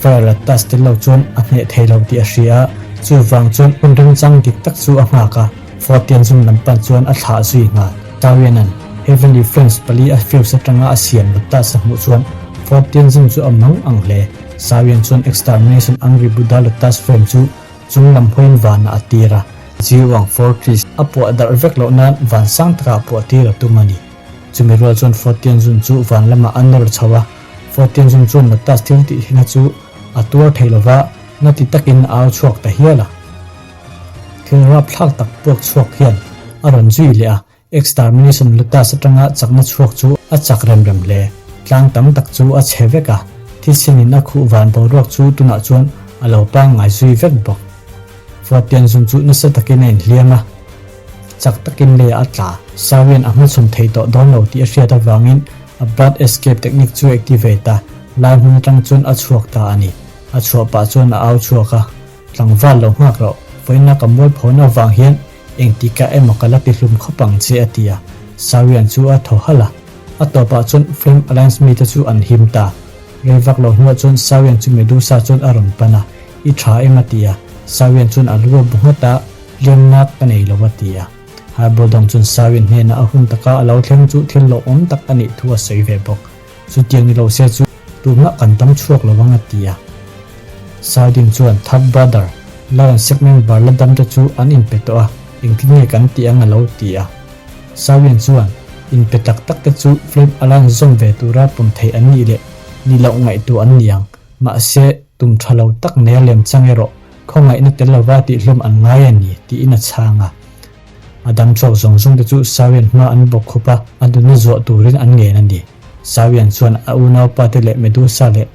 Fire Lotus tel lo chuan a hneh thei lo tih a hria a, chuvang chuan hun remchang dik tak chu a nghak a, Fortian zum lam pan chuan a thlah zui nghal. Sawianan Heavenly Flames pali a fuse atanga a siam Lotus a hmuh chuan Fortian zum chu a mang ang hle. Sawian chuan Extermination Angry Buddha Lotus Flame chu Chung lam hawiin vanah a tir a, Jiwang Fortress a puah darh vek loh nan van sang takah puah tir a tum a ni. Chumi rual chuan Fort Tianjun chu van lamah a nawr chho a, Fort Tianjun chuan Lotus thil tih hina chu a tuar thei lova, na ti takin a au chhuak ta hial a. Thil rapthlak tak puak chhuak hian a rawn zui leh a, Extermination Lotus atanga chakna chhuak chu a chak rem rem hle. Tlang tam tak chu a chhe vek a, thisenin a khuh van boruak chu tunah chuan a lo pangngai zui vek bawk. Fuatianzun chu nasa takin a inhliam a, chak takin leiah a tla. Sawian a hmachhawn thei tawh dawn lo tih a hriat avangin a Blood Escape technique chu activate a, lai hmun atang chuan a chhuak ta a ni. A chhuah pah chuan a au chhuak a, Tlangval lo nghak rawh, vawiina ka mualphona avang hian Engtikah emaw ka la ti hlum khawp ang che a ti a, Sarian chu a thaw halh a. A tawpah chuan Flame Alliance mite chu an him ta. Rei vak lo hnuah chuan Sarian chu Medusa chuan a rawn pan a, I tha em a ti a. Sarian chuan a lu a bu nghat a, Hliamnak ka nei lo a ti a. Harbodong chuan Sarian hnenah a hun taka a lo thleng chu thil lawmawm tak a nih thu a sawi ve bawk. Chutiang ni lo se chu tumah kan tam chhuak lo ang a ti a. Sardin chuan Third Brother, Lion segment bar la dam te chu an inpe tawh a, engtin nge kan tih ang a lo ti a. Sarian chuan inpe tak tak te chu Flame Alliance zawm ve tura pawm theih an nih leh ni loh ngaihtuah an ni ang. Mahse, tum tha lo tak nei a lem chang erawh khawngaihna tel lova tihhlawm an ngai a ni tiin a chhang a. A dam chhuak zawng zawng te chu Sawian hma an bawk khup a, a nunna zuah turin an ngen a ni. Sawian chuan a unaupa te leh Medusa leh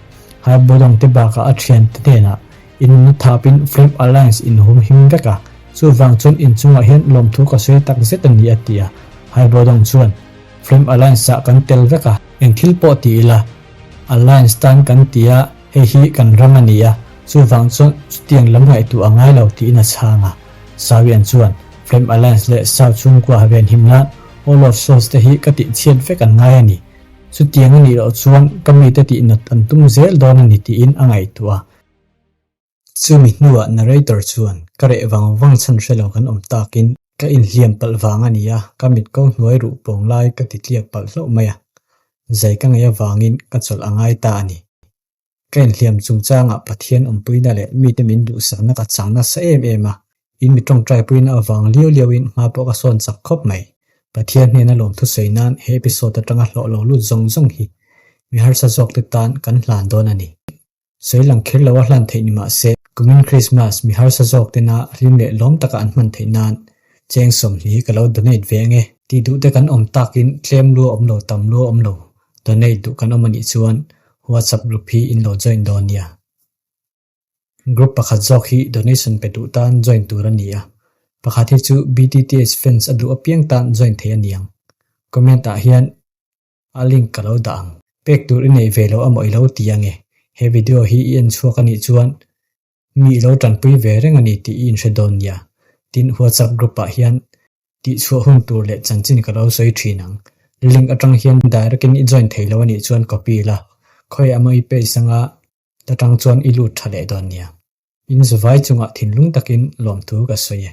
Harbodong te bakah a thiante hnenah in nunna thapin Flame Alliance in hum him vek a, chuvang chuan inchungah hian lawmthu ka sawi tak zet a ni a ti a. Harbodong chuan, Flame Alliance ah kan tel vek a, eng thil pawh ti ila Alliance tan kan ti a, hei hi kan ram a ni a, chuvang chuan chutiang lam ngaihtuah a ngai lo tiin a chhang a. Sawian chuan Flame Alliance leh South chhungkua venhim nan Hall of Souls te hi ka tihchhiat vek an ngai a ni. Chutiang a nih loh chuan ka mite tihnat an tum zel dawn a ni tiin a ngaihtuah a. Chumi hnuah narrator chuan ka reh vang vang chhan hre lo kan awm takin ka inhliam palh vang a ni a, ka mit ko hnuai ruh pawng lai ka ti tliak palh hlauh mai a. Zai ka ngaih avangin ka chawlh a ngai ta a ni. Ka inhliam chungchangah Pathian awmpuina leh mite min duhsakna ka chang nasa em em a, in mi tawngtaipuina avang liau liauin hma pawh ka sawn chak khawp mai. Pathian hnena lawmthu sawi nan he episode atanga hlawh lo lut zawng zawng hi mi harsa zawkte tan kan hlan dawn a ni. Sawi lang kher loa hlan theih ni mah se, kumin Krismas mi harsa zawktena hlim leh lawm taka an hman theih nan cheng sawmhnih ka lo donate ve ange. Tih duhte kan awm takin tlem lua awm lo tam lua awm lo Donate duh kan awm a nih chuan WhatsApp group hi in lo join dawn nia. Group pakhat zawk hi donation pe duh tan join tur a ni a, pakhat hi chu BTTH fans a duh apiang tan join thei a ni ang. Comment ah hian a link ka lo dah ang. Pek tur i nei ve lo amaw i lo ti ange. He video hi i en chhuak a nih chuan Mi i lo tanpui ve reng a ni tih i inhre dawn nia. Tin, WhatsApp group ah hian tihchhuah hun tur leh chanchin ka lo sawi thin ang. Link atang hian direct in i join thei lo a nih chuan copy la, khawi amaw i paste anga ta tang chuan i lut tha leh dawn nia. In zavai chungah thinlung takin lawmthu ka sawi e.